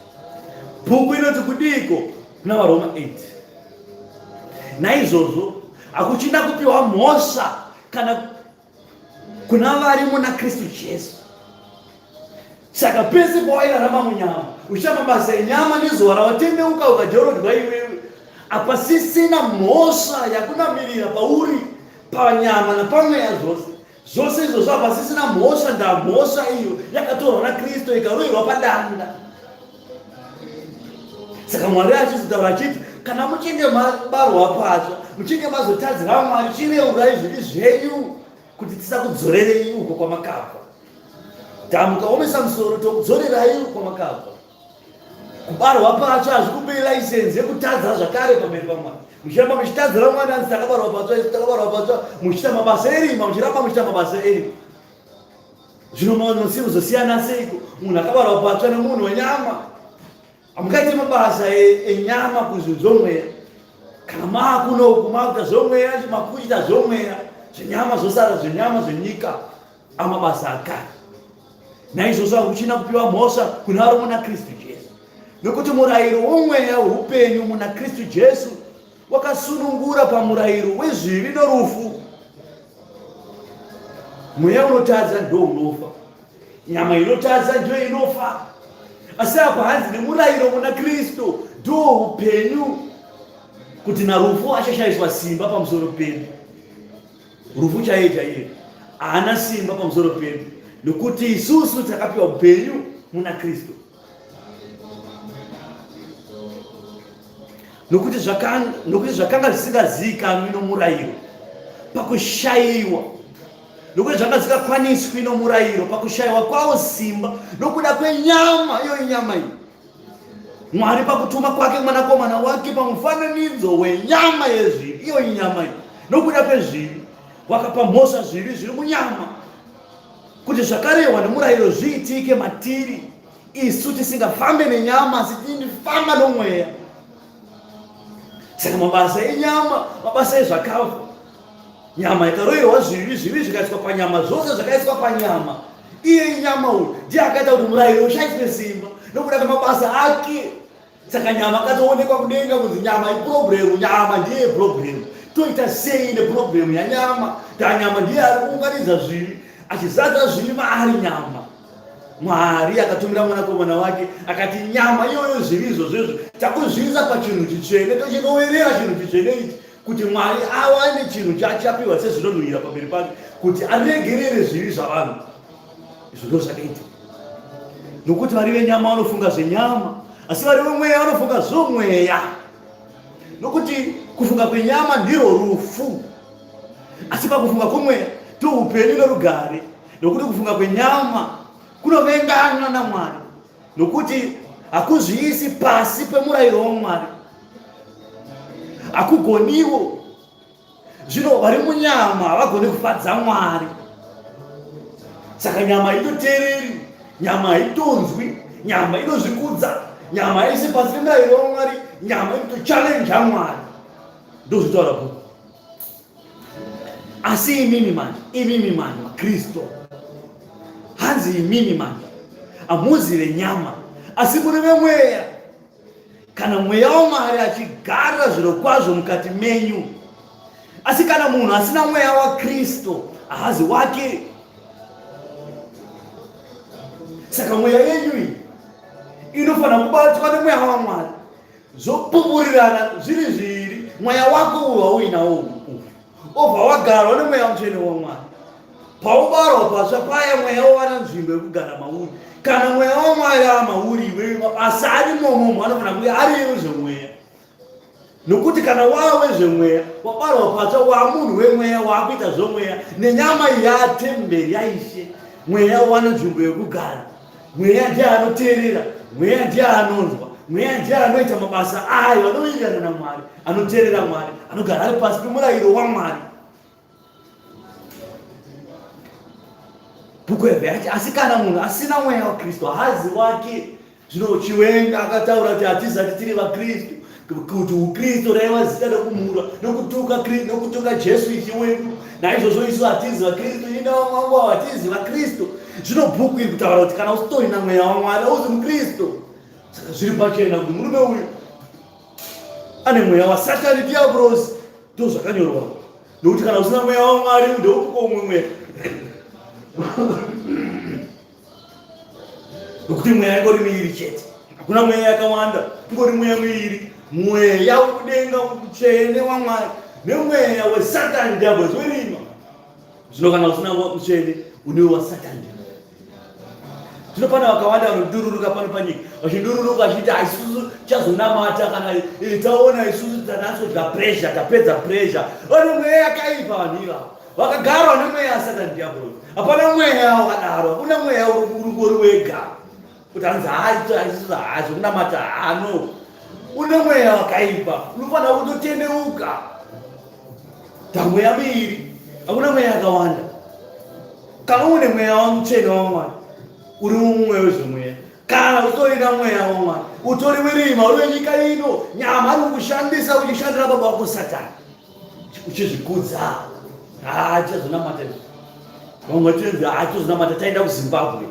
Bhuku inoti kudiiko kuna vaRoma 8? Naizvozvo hakuchina kupiwa mhosva kana kuna vari muna Kristu Jesu. Saka pese pawairarama munyama uchiita mabasa enyama nezuva rawatendeuka ukajorodwa iwewe, hapasisina mhosva yakunamirira pauri panyama napamweya zvose. Zvose izvozvo hapasisina mhosva, ndamhosva iyo yakatorwa naKristu ikaroverwa padanda. Saka Mwari achizotaura achiti kana muchinge mabarwa patsva, muchinge mazotadzira Mwari, chireurai zvivi zvenyu kuti tisakudzorerei uko kwamakabva. Tamukaomesa musoro tokudzorerai uko kwamakabva. Kubarwa patsva hazvikupei license yekutadza zvakare pamberi paMwari. Muchiramba muchitadzira Mwari hanzi takabarwa patsva isu takabarwa patsva muchiita mabasa erima muchiramba muchiita mabasa erima. Zvino munozosiyana seiko munhu akabarwa patsva nemunhu wenyama? Hamungaite mabasa e, enyama kuzvinhu zvomweya. Kana maakunoku maakuita zvomweya makuita zvomweya zvenyama zvosara zvenyama zvenyika amabasa akare. Naizvozvo hakuchina kupiwa mhosva kuna vari muna Kristu Jesu, nokuti murayiro womweya woupenyu muna Kristu Jesu wakasunungura pamurayiro wezvivi norufu. Mweya unotadza ndo unofa, nyama inotadza ndiyo inofa. Asi apo hanzi nemurayiro muna Kristu ndo upenyu, kuti narufu achashaiswa simba pamusoro pedu. Rufu chaiye chaiye haana simba pamusoro pedu nokuti isusu takapiwa upenyu muna Kristu. Nokuti zvakanga, nokuti zvakanga zvisingazivikanwi nomurayiro pakushayiwa nokuti zvanga zvisingakwaniswi nomurayiro pakushayiwa kwawo simba nokuda kwenyama iyo inyama iyi Mwari pakutuma kwake mwanakomana wake pamufananidzo wenyama yezvivi, iyo inyama iyi, nokuda kwezvivi, wakapa mhosva zvivi zviri munyama, kuti zvakarehwa nemurayiro zviitike matiri isu tisingafambe nenyama asi tinifamba nomweya. Saka mabasa enyama mabasa ezvakafa. Nyama ikaroverwa zvivi, zvivi zvikaiswa panyama, zvose zvakaiswa panyama. Iye inyama uyu ndiye akaita kuti murayiro ushaiswe simba nokuda kwemabasa ake. Saka nyama akatoonekwa kudenga kunzi nyama iproblemu, nyama ndiye problemu. Toita sei neproblemu yanyama? Tanyama ndiye ari kuunganidza zvivi, achizadza zvivi maari nyama. Mwari akatumira mwanakomana wake akati nyama iyoyo zvivi izvozvo izvo takuzviisa pachinhu chitsvene tochiroverera chinhu chitsvene ichi kuti Mwari awane chinhu chaachapiwa sezvinonhuhwira pamberi pake kuti aregerere zvivi zvavanhu. Izvo ndo zvakaitika, nokuti vari venyama vanofunga zvenyama, asi vari vemweya vanofunga zvomweya. Nokuti kufunga kwenyama ndirwo rufu, asi pakufunga kwomweya ndoupenyu norugare. Nokuti kufunga kwenyama kunovengana naMwari, nokuti hakuzviisi pasi pemurayiro waMwari, hakugoniwo. Zvino vari munyama havagoni kufadza Mwari. Saka nyama haitoteereri, nyama haitonzwi, nyama inozvikudza, nyama haisi pasi pemurayiro waMwari, nyama inotochalenja Mwari. Ndozvitaura bhuku. Asi imimi manje, imimi manje maKristu, hanzi imimi manje hamuzi venyama, asi muri vemweya. Kana mweya waMwari achigara zvirokwazvo mukati menyu. Asi kana munhu asina mweya waKristu, haazi wake. Saka mweya yenyu iyi inofanira kubatwa nemweya waMwari, zvopupurirana zviri zviviri. Mweya wako uyu wauinawo uyu obva wagarwa nemweya mutsvene waMwari. Paubarwa patsva paya mweya wowana nzvimbo yekugara mauri. Kana mweya waMwari ava mauri iwewe, mabasa ari momomo anofanira kunge ari ezvemweya. Nokuti kana wava wezvemweya, wabarwa patsva, waamunhu wemweya, waakuita zvomweya, nenyama yatemberi yaIshe, mweya wowana nzvimbo yekugara. Mweya ndiye anoteerera, mweya ndiye anonzwa, mweya ndiye anoita mabasa ayo anowirirana naMwari, anoteerera Mwari, anogara ari pasi pemurayiro waMwari. Bhuku yabva yati asi kana munhu asina mweya waKristu haazi wake. Zvino Chiwenga akataura kuti hatizati tiri vaKristu, kuti uKristu raiva zita rekumhura nokutuka nokutuka Jesu Ishe wedu. Naizvozvo isu hatizi vaKristu, ini navamwe vangu avo hatizi vaKristu. Zvino bhuku iri kutaura kuti kana usitorina mweya waMwari hauzi muKristu. Saka zviri pachena kuti murume uyu ane mweya waSatani Diabrosi, ndozvakanyorwa. Nokuti kana usina mweya waMwari ndeupi umwe mweya? Nokuti mweya ingori miiri chete, hakuna mweya yakawanda, ingori mweya miiri, mweya wekudenga mutsvene waMwari nemweya wesatani diablosi werima. Zvino kana usina mutsvene une wasatani. Zvino pane vakawanda vanodururuka pano panyika vachidururuka vachiti isusu tichazonamata kana eh, taona isusu tanatsodya pressure, tapedza pressure. Vane mweya yakaipa vanhu ivavo, vakagarwa nemweya yasatani diablosi. Hapana mweya wakadaro, hakuna mweya uri wega kuti hanzi haisusu hazvekunamata hano. Une mweya wakaipa, unofanira kutotendeuka. Tamweya miiri, hakuna mweya yakawanda. Kana une mweya wamutsvene waMwari, uri mumwe wezvemweya. Kana utorina mweya waMwari, utori werima, uri wenyika ino, nyama ari kukushandisa uchishandira baba wako Satani, uchizvikudza. Haa, tichazonamata. Vamwe vachinzi haa, tichazonamata taenda kuZimbabwe.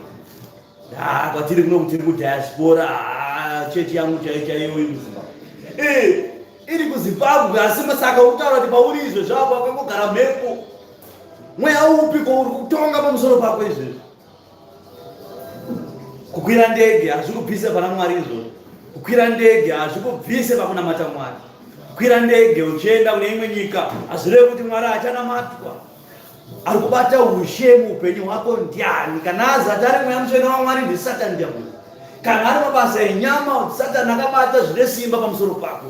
Haa, kwatiri kuno tiri kudiaspora, haa, chechi yangu chaiyo chaiyo iri kuZimbabwe. Eh, iri kuZimbabwe, asi saka uri kutaura kuti pauri izvo zvako wakangogara mhepo. Mweya upi ko uri kutonga pamusoro pako izvezvi? Kukwira ndege hazvikubvise pana Mwari izvozvo. Kukwira ndege hazvikubvise pakunamata Mwari. Kukwira ndege uchienda kune imwe nyika hazvirevi kuti Mwari achanamatwa. Ari kubata ushe muupenyu hwako ndiani? Kana azati ari mweya mutsvene waMwari ndiSatani diabolo. Kana ari mabasa enyama, Satani akabata zvine simba pamusoro pako.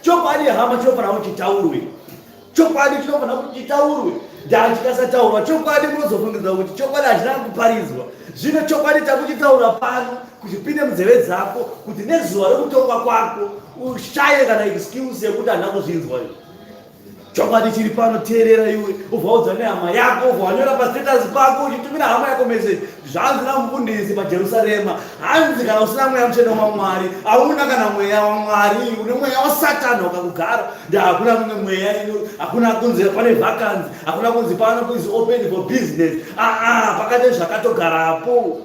Chokwadi hama chinofanira kuti chitaurwe. Chokwadi chinofanira kuti chitaurwe. Ndaa chikasataurwa chokwadi munozofungidzwa kuti chokwadi hachina kuparidzwa. Zvino chokwadi takuchitaura pano kuchipinde munzeve dzako kuti nezuva rekutongwa kwako ushaye kana excuse yekuti handina kuzvinzwa izvi. Chokwadi chiri pano, teerera iwe, ubva waudza nehama yako, ubva wanyora pastatus pako uchitumira hama yako message. Zvanzi namufundisi paJerusarema, hanzi kana usina mweya mutsvene waMwari, hauna kana mweya waMwari, une mweya waSatani wakakugara. Nda hakuna mumwe mweya ino, hakuna kunzi pane vacancy, hakuna kunzi pano is open for business. Ah ah, pakati zvakatogarapo.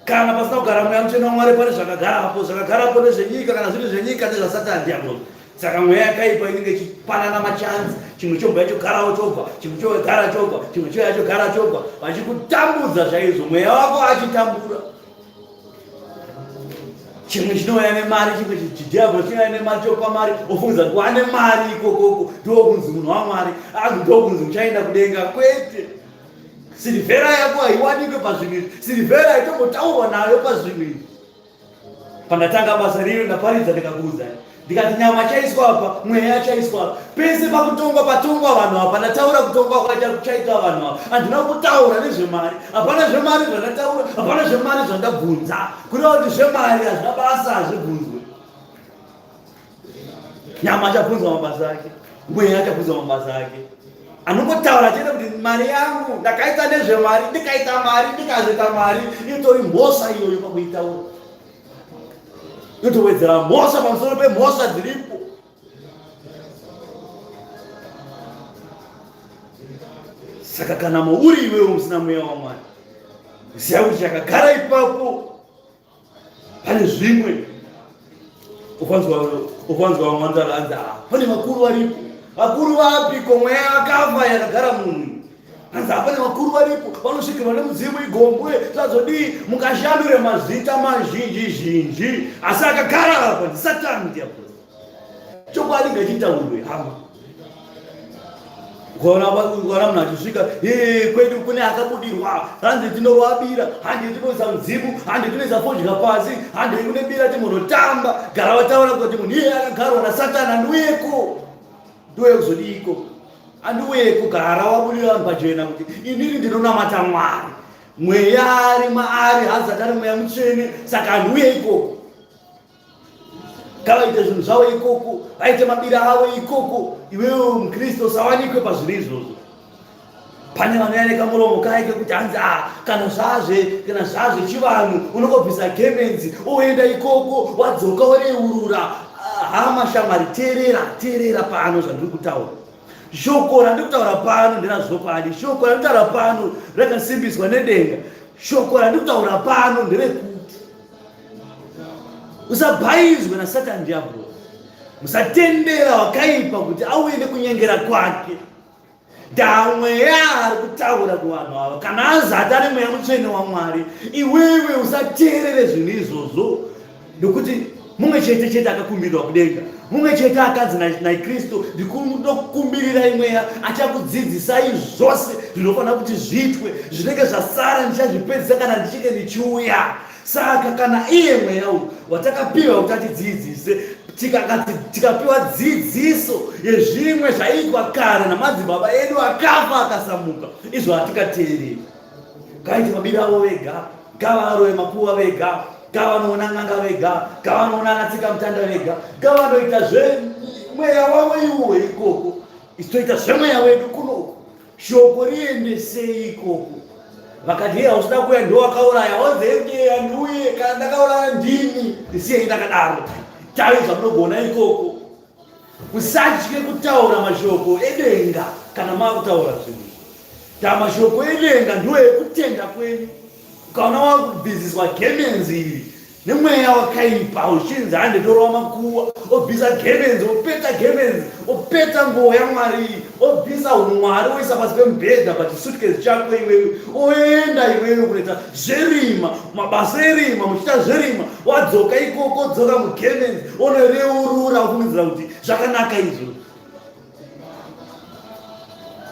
Kana pasina kugara mweya mutsvene waMwari pane zvakagarapo, zvakagarapo ndezvenyika, kana zviri zvenyika ndezvaSatani diabolo. Saka mweya yakaipa inenge ichipanana machanzi, chimwe chobva chogarawo chobva, chimwe chogara chobva, chimwe chouya chogara chobva, vachikutambudza chaizvo, mweya wako achitambura. Chimwe chinouya nemari, chimwe chidhiabhoro chinouya nemari chokupa mari, ofungiza kuti wane mari ikokoko, ndokunzi munhu waMwari, ndokunzi uchaenda kudenga. Kwete. Sirivhera yako haiwanikwe pazvinhu izvi. Sirivhera haitombotaurwa nayo pazvinhu izvi. Pandatanga basa rino ndaparidza ndikakuudzai ndikati nyama chaiswa apa, mweya chaiswa apa, pese pakutongwa patongwa vanhu apa. Ndataura kutongwa kwachaitwa vanhu apa, handina kutaura nezvemari. Hapana zvemari zvandataura, hapana zvemari zvandabvunza. Kureva kuti zvemari hazvina basa, hazvibvunzwe. Nyama achabvunzwa mabasa ake, mweya achabvunzwa mabasa ake. Anongotaura chete kuti mari yangu ndakaita nezvemari, ndikaita mari, ndikazoita mari, itori mhosva iyoyo pakuitaura, yotowedzera mhosva pamusoro pemhosva dziripo. Saka kana mauri iwewe usina mweya waMwari, ziva kuti chakagara ipapo pane zvimwe. Ukanzwa vamwe vanzi anzi pane vakuru varipo. Vakuru vapi? Ko mweya yakafa yakagara munhu. Hanzi hapane vakuru varipo vanosvikirwa nemudzimu igombwe zvazodii. Mukashandure mazita mazhinji zhinji, asi akagara apa ndiSatani diabolo. Chokwadi ngachitaurwe hama. Ukaona munhu achisvika kwedu kune akabudirwa, hanzi tinorwabira, handi tinoisa mudzimu, handi tinoisa fodya pasi, handi kune bira timunotamba. Gara wataura kuti munhu iye akagarwa nasatani, andiuyeko, ndiuye kuzodiiko? Andiuyeko. Gara wabudira vanhu pachena kuti inini ndinonamata Mwari, mweya ari maari haazati ari mweya mutsvene, saka andiuye ikoko. Ngavaite zvinhu zvavo ikoko, vaite mabira avo ikoko. Iwewe mukristu usawanikwe pazviri izvozvo. Pane vanouya nekamuromo kaye kekuti hanzi a kana zvazve kana zvazve chivanhu, unongobvisa gemenzi oenda ikoko, wadzoka woreurura. Hama shamwari, teerera, teerera pano zvandiri kutaura. Shoko randiri kutaura pano nderazvokwadi. Shoko randiri kutaura pano rakasimbiswa nedenga. Shoko randiri kutaura pano nderekuti usabhaizwe nasatani diablo. Musatendera wakaipa kuti auye nekunyengera kwake. Ndamweya ari kutaura kuvanhu ava, kana azati ari mweya mutsvene waMwari, iwewe usateerere zvinhu izvozvo, nokuti mumwe chete chete akakumbirwa kudenga, mumwe chete akanzi naKristu, ndikunokumbirirai mweya achakudzidzisai zvose zvinofanira kuti zviitwe, zvinenge zvasara ndichazvipedzisa kana ndichinge ndichiuya. Saka kana iye mweya uyu watakapiwa kuti atidzidzise, tikapiwa dzidziso yezvimwe zvaiitwa kare namadzibaba edu akafa akasamuka, izvo hatikateereri. Ngaite mabira avo vega, ngavarove makuva vega, ngavanoona n'anga vega, ngavanoona anatsika mutanda vega, ngavanoita zvemweya wavo iwo ikoko, isu toita zvemweya wedu kunoku. Shoko riendesei ikoko. Vakati iye hausida kuuya ndiwo wakauraya, wozenge andiuye kana ndakauraya ndini, ndisiyei ndakadaro. Tai zvamunogona ikoko. Usatye kutaura mashoko edenga kana makutaura zvinhu. Ta mashoko edenga ndiwo ekutenda kwenyu. Ukaona wakubvisiswa gemenzi iri nemweya wakaipa uchinzi hande torova makuva, obvisa gemenzi, opeta gemenzi, opeta nguo yaMwari iyi, obvisa umwari oisa pasi pemubhedha pachisutkezi chako iwewe, oenda iwewe kunoita zverima, mabasa erima, muchiita zverima, wadzoka ikoko, odzoka mugemenzi, onoreurura, ofungidzira kuti zvakanaka izvo.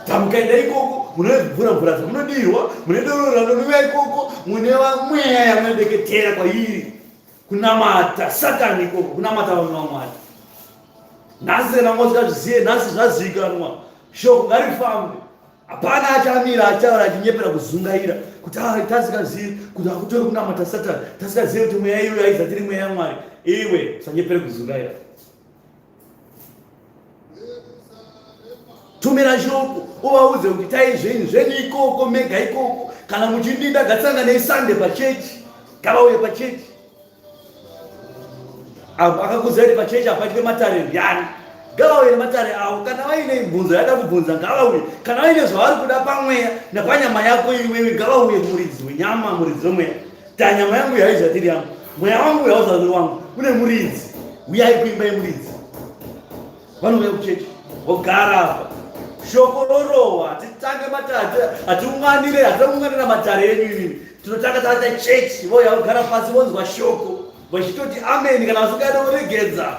Tamukaenda ikoko mune mvura mvura dzamunodirwa, mune doro ranonwiwa ikoko, mune mweya yamunodeketera kwairi, kunamata satani ikoko, kunamata vamwe vamwari. Nhasi kana usingazvizive, nhasi zvazivikanwa, shoko ngarifambe. Hapana achamira achitaura achinyepera kuzungaira kuti ah, tasingazivi kuti hakutori kunamata satani, tasingazivi kuti mweya iyoyo haizatiri mweya yaMwari. Iwe usanyepere kuzungaira. Tumira shoko uvaudze kuti tai zvenyu zvenyu ikoko mega ikoko, kana muchindida gatsanganei Sunday pachechi, ngavauye pachechi. Akakuziva kuti pachechi hapaitwe matare ndiani, ngavauye nematare avo. Kana vaine mibvunzo yada kubvunza ngavauye, kana vaine zvavari kuda pamweya napanyama yako iwewe ngavauye muridzi wenyama, muridzi wemweya. Tanyama yangu yaizatiri yangu, mweya wangu yauzatiri wangu, une muridzi. Uyai kuimba yemuridzi. Vanouya kuchechi vogara apa, shoko rorohwa. Hatitange matare, hatiunganire, hatiunganira matare enyu imimi. Tinotanga taita chechi, vouya vogara pasi vonzwa shoko vachitoti ameni, kana vasingade voregedza.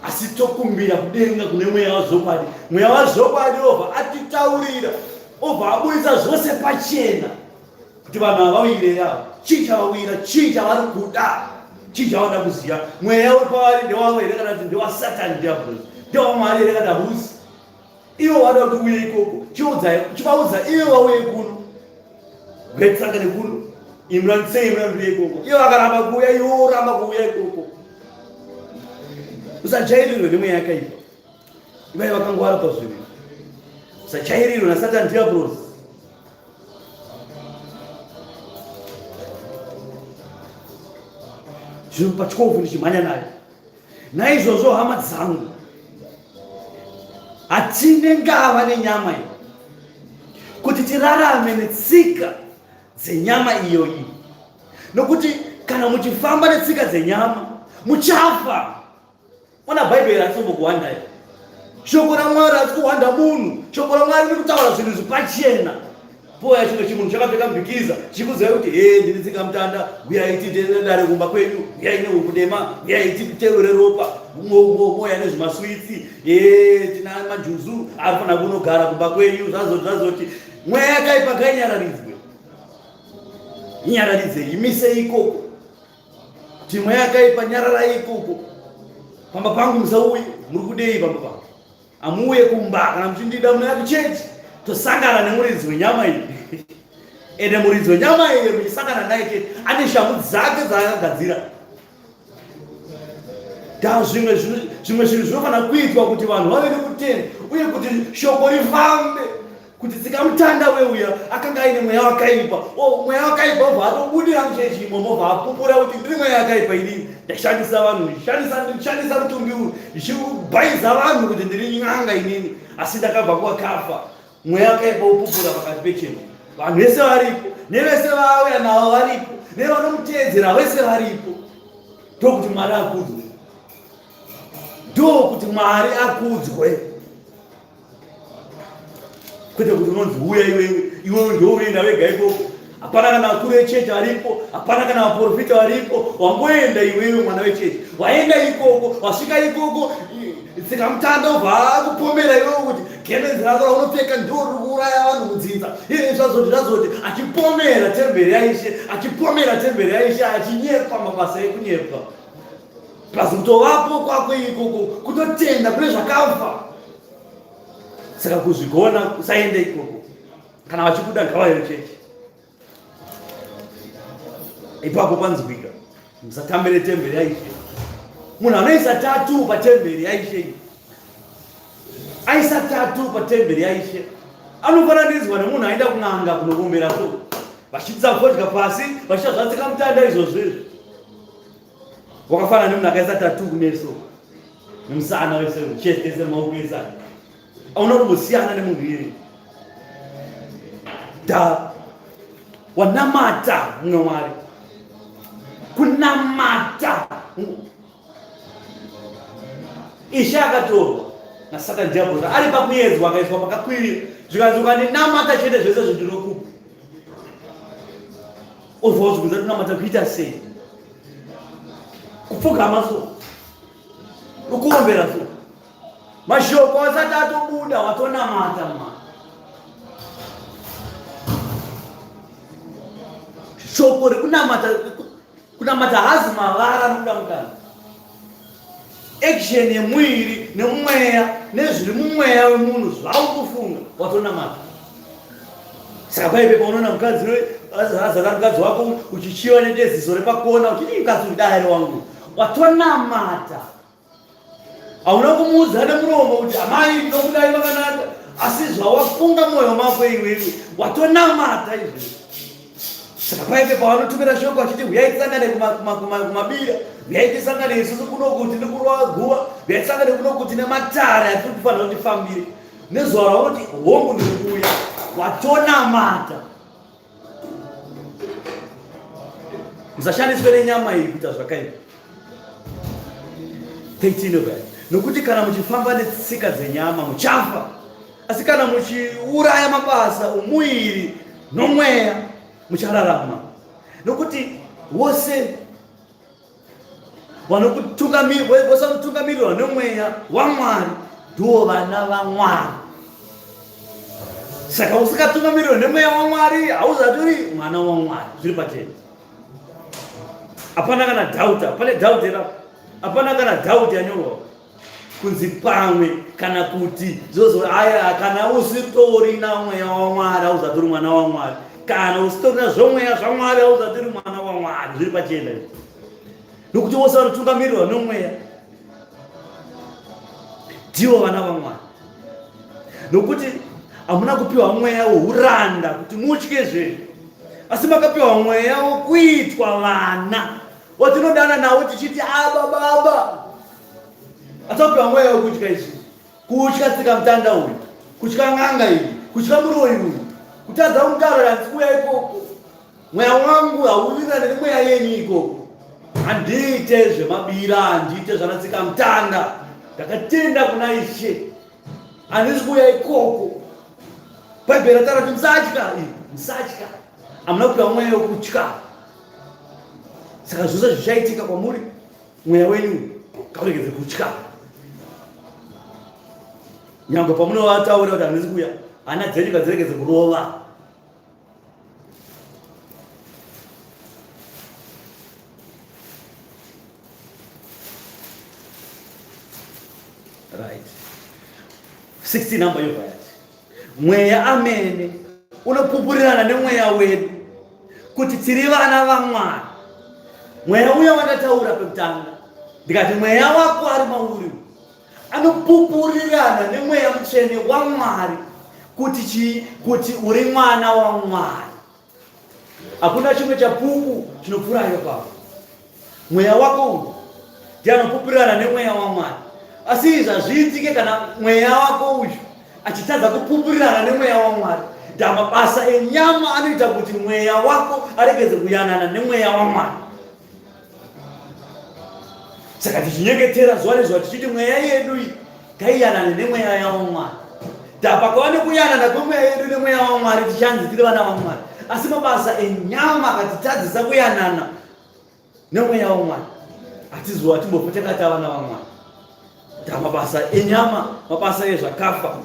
Asi tokumbira kudenga kune mweya wazvokwadi. Mweya wazvokwadi obva atitaurira, obva aburitsa zvose pachena kuti vanhu ava vawire ava, chii chavawira, chii chavari kuda, chii chavanoda kuziva. Mweya uri pavari ndewavo here kana kuti ndewasatani diablos, ndewamwari here kana husi? Ivo vanoda kuti uye ikoko, chivaudza ivo vauye kuno, ngatisangane kuno, imuranisei muranduye ikoko. Ivo vakaramba kuuya, iwo uramba kuuya ikoko. Usajairirwe nemweya yakaipa, ivai vakangwara pazvinhu. Usajairirwe nasatani diablos. Zvino pa12 ndichimhanya nayo. Naizvozvo hama dzangu, hatine ngava nenyama iyi kuti tirarame netsika dzenyama iyoyi, nokuti kana muchifamba netsika dzenyama muchafa. Ona, Bhaibheri harisombokuwandai. Shoko raMwari harisi kuwanda munhu. Shoko raMwari riri kutaura zvinhu zvipachena. Pouya chimwe chimunhu chakapfeka mbikiza chikuziva kuti he ndiri tsika mutanda, huyai tiite dare kumba kwenyu, huyai nehuku dema, huyai titeure ropa, moya nezvimaswitsi, he tina majuzu arifanira kunogara kumba kwenyu, zvazoti zvazoti. Mweya yakaipa ngainyararidzwe, inyararidze, imise ikoko. Kuti mweya yakaipa nyararai ikoko. Pamba pangu musauye, muri kudei pamba pangu? Amuuye kumba kana muchindida munouya kuchechi tosangana nemuridzi wenyama iyi. Ende muridzi wenyama iyi muchisangana naye chete ane shangu dzake dzaakagadzira. Da zvimwe zvimwe zvinhu zvinofanira kuitwa kuti vanhu vave nekutenda uye kuti shoko rifambe. Kuti tsikamutanda weuya akanga aine mweya wakaipa. O, mweya wakaipa obva atobudira muchechi imomo obva apupura kuti ndiri mweya yakaipa inini. Ndashandisa vanhu, ndishandisa, ndishandisa mutumbi uyu, ndichibhaiza vanhu kuti ndiri n'anga inini. Asi ndakabva kwakafa. Mweya wakaipa wopupura pakati pechechi. Vanhu vese varipo, nevese vaauya navo varipo, nevanomuteedzera vese varipo. Ndokuti Mwari akudzwe. Ndokuti Mwari akudzwe. Kwete kuti unonzi huya iwewe, iwewe ndiwe unoenda wega ikoko. Hapana kana vakuru vechechi varipo, hapana kana vaprofita varipo. Wangoenda iwewe mwana wechechi, waenda ikoko, wasvika ikoko, tsikamutanda ubva akupomera iwewe kuti gemenzi rako raunopfeka ndiwo riri kuuraya vanhu mudzinza. Iye zvazoti zvazoti, achipomera temberi yaIshe, achipomera temberi yaIshe, achinyepa mabasa ekunyepa. Plus kutovapo kwako ikoko kutotenda kune zvakafa. Saka kuzvigona usaende ikoko. Kana vachikuda ngavauye chechi. Ipapo panzwika. Musatambire temberi yaIshe. Munhu anoisa tatu patemberi yaIshe. Aisa tatu patemberi yaIshe. Anofananidzwa nemunhu aenda kun'anga kunovombera so. Vachitsa fodya pasi, vachiita zvatsika mutanda izvozvo izvo. Wakafanana nemunhu akaisa tattoo kumeso nemusana wese chest ese maoko ese aya. Hauna kumbosiyana nemunhu iyeye. Da wanamata mumwe Mwari. Kunamata. Ishe akatorwa naSatan diablos ari pakuedzwa akaiswa pakakwirira zvikanzi ukandinamata chete zvese zvindinokupa. Obva wazvibvunza kunamata kuita sei? Kupfugama so, ukuombera so, mashoko asati atobuda watonamata ma shoko rekunamata kunamata hazi mavara anobuda mukana action yemuiri nemweya nezviri mumweya wemunhu zvaukufunga watonamata. Saka paipe paunoona mukadzi azara mukadzi wako uchichiva nedeziso repakona uchidii mukadzi uyu dai ari wangu watonamata. Hauna kumuudza nemuromo kuti amai ndinokudai makanaka, asi zvawafunga mwoyo mako iwewe watonamata izvezvi. Saka paipe pavanotumira shoko vachiti huyai tisangane kumabira, huyai tisangane isusu kunoku tiri kurova guva, huyai tisangane kunoku tine matare atiri kufanira kuti tifambire. Nezuva ravanoti hongu ndiri kuuya, watonamata. Musashandiswe nenyama iyi kuita zvakaipa. 13 verse. Nokuti kana muchifamba netsika dzenyama muchafa, asi kana muchiuraya mabasa omuiri nomweya muchararama. Nokuti vose vanotungamirirwa nomweya waMwari ndiwo vana vaMwari. Saka usingatungamirirwe nemweya waMwari hauzati uri mwana waMwari, zviri pachena. Hapana kana doubt, pane doubt here? Hapana kana doubt yanyorwa kunzi pamwe kana kuti zvozo aya, kana usitorina mweya waMwari hauzati uri mwana waMwari, kana usitorina zvomweya zvaMwari hauzati uri mwana waMwari, zviri pachena izvi. Nokuti vose vanotungamirirwa nomweya ndivo vana vaMwari. Nokuti hamuna kupiwa mweya wouranda kuti mutye zve, asi makapiwa mweya wokuitwa vana watinodana nawo tichiti aba baba. Atapiwa mweya wekutya izvi, kutya tsika mutanda uyu, kutya n'anga iyi, kutya muroyi uyu, kutadza kumutaurira hanzi kuuya ikoko. Mweya wangu hauwirirane nemweya yenyu ikoko. Handiite zvemabira, handiite zvana tsika mutanda. Ndakatenda kuna Ishe. Handisi kuuya ikoko. Bhaibheri rataura kuti musatya, Hamuna kupiwa mweya wekutya. Saka zvose zvichaitika kwamuri, mweya wenyu ngauregedze kutya. Nyangwe pamunovataura kuti handisi kuuya, hana dzenyu ngadziregedze kurova. Right. 16 number yobva yati mweya amene unopupurirana nemweya wedu kuti tiri vana vamwari. Mweya uya wandataura pekutanga ndikati mweya wako ari mauri anopupurirana nemweya mutsvene wamwari kuti chii? Kuti uri mwana wamwari. Hakuna chimwe chapupu chinopfuura ipapo. Mweya wako uyu ndiye anopupurirana nemweya waMwari. Asi izvi hazviitike kana mweya wako uyu achitadza kupupurirana nemweya waMwari. Ndamabasa enyama anoita kuti mweya wako aregedze kuyanana nemweya waMwari. Saka tichinyengetera zuva nezuva tichiti mweya yedu iyi ngaiyanane nemweya yawaMwari. Tapakava nekuyanana kwemweya yedu nemweya waMwari tichanzi tiri vana vaMwari. Asi mabasa enyama akatitadzisa kuyanana nemweya waMwari. Hatizuva hatimbofa takati vana vaMwari. Tamabasa enyama, mabasa ezvakafa.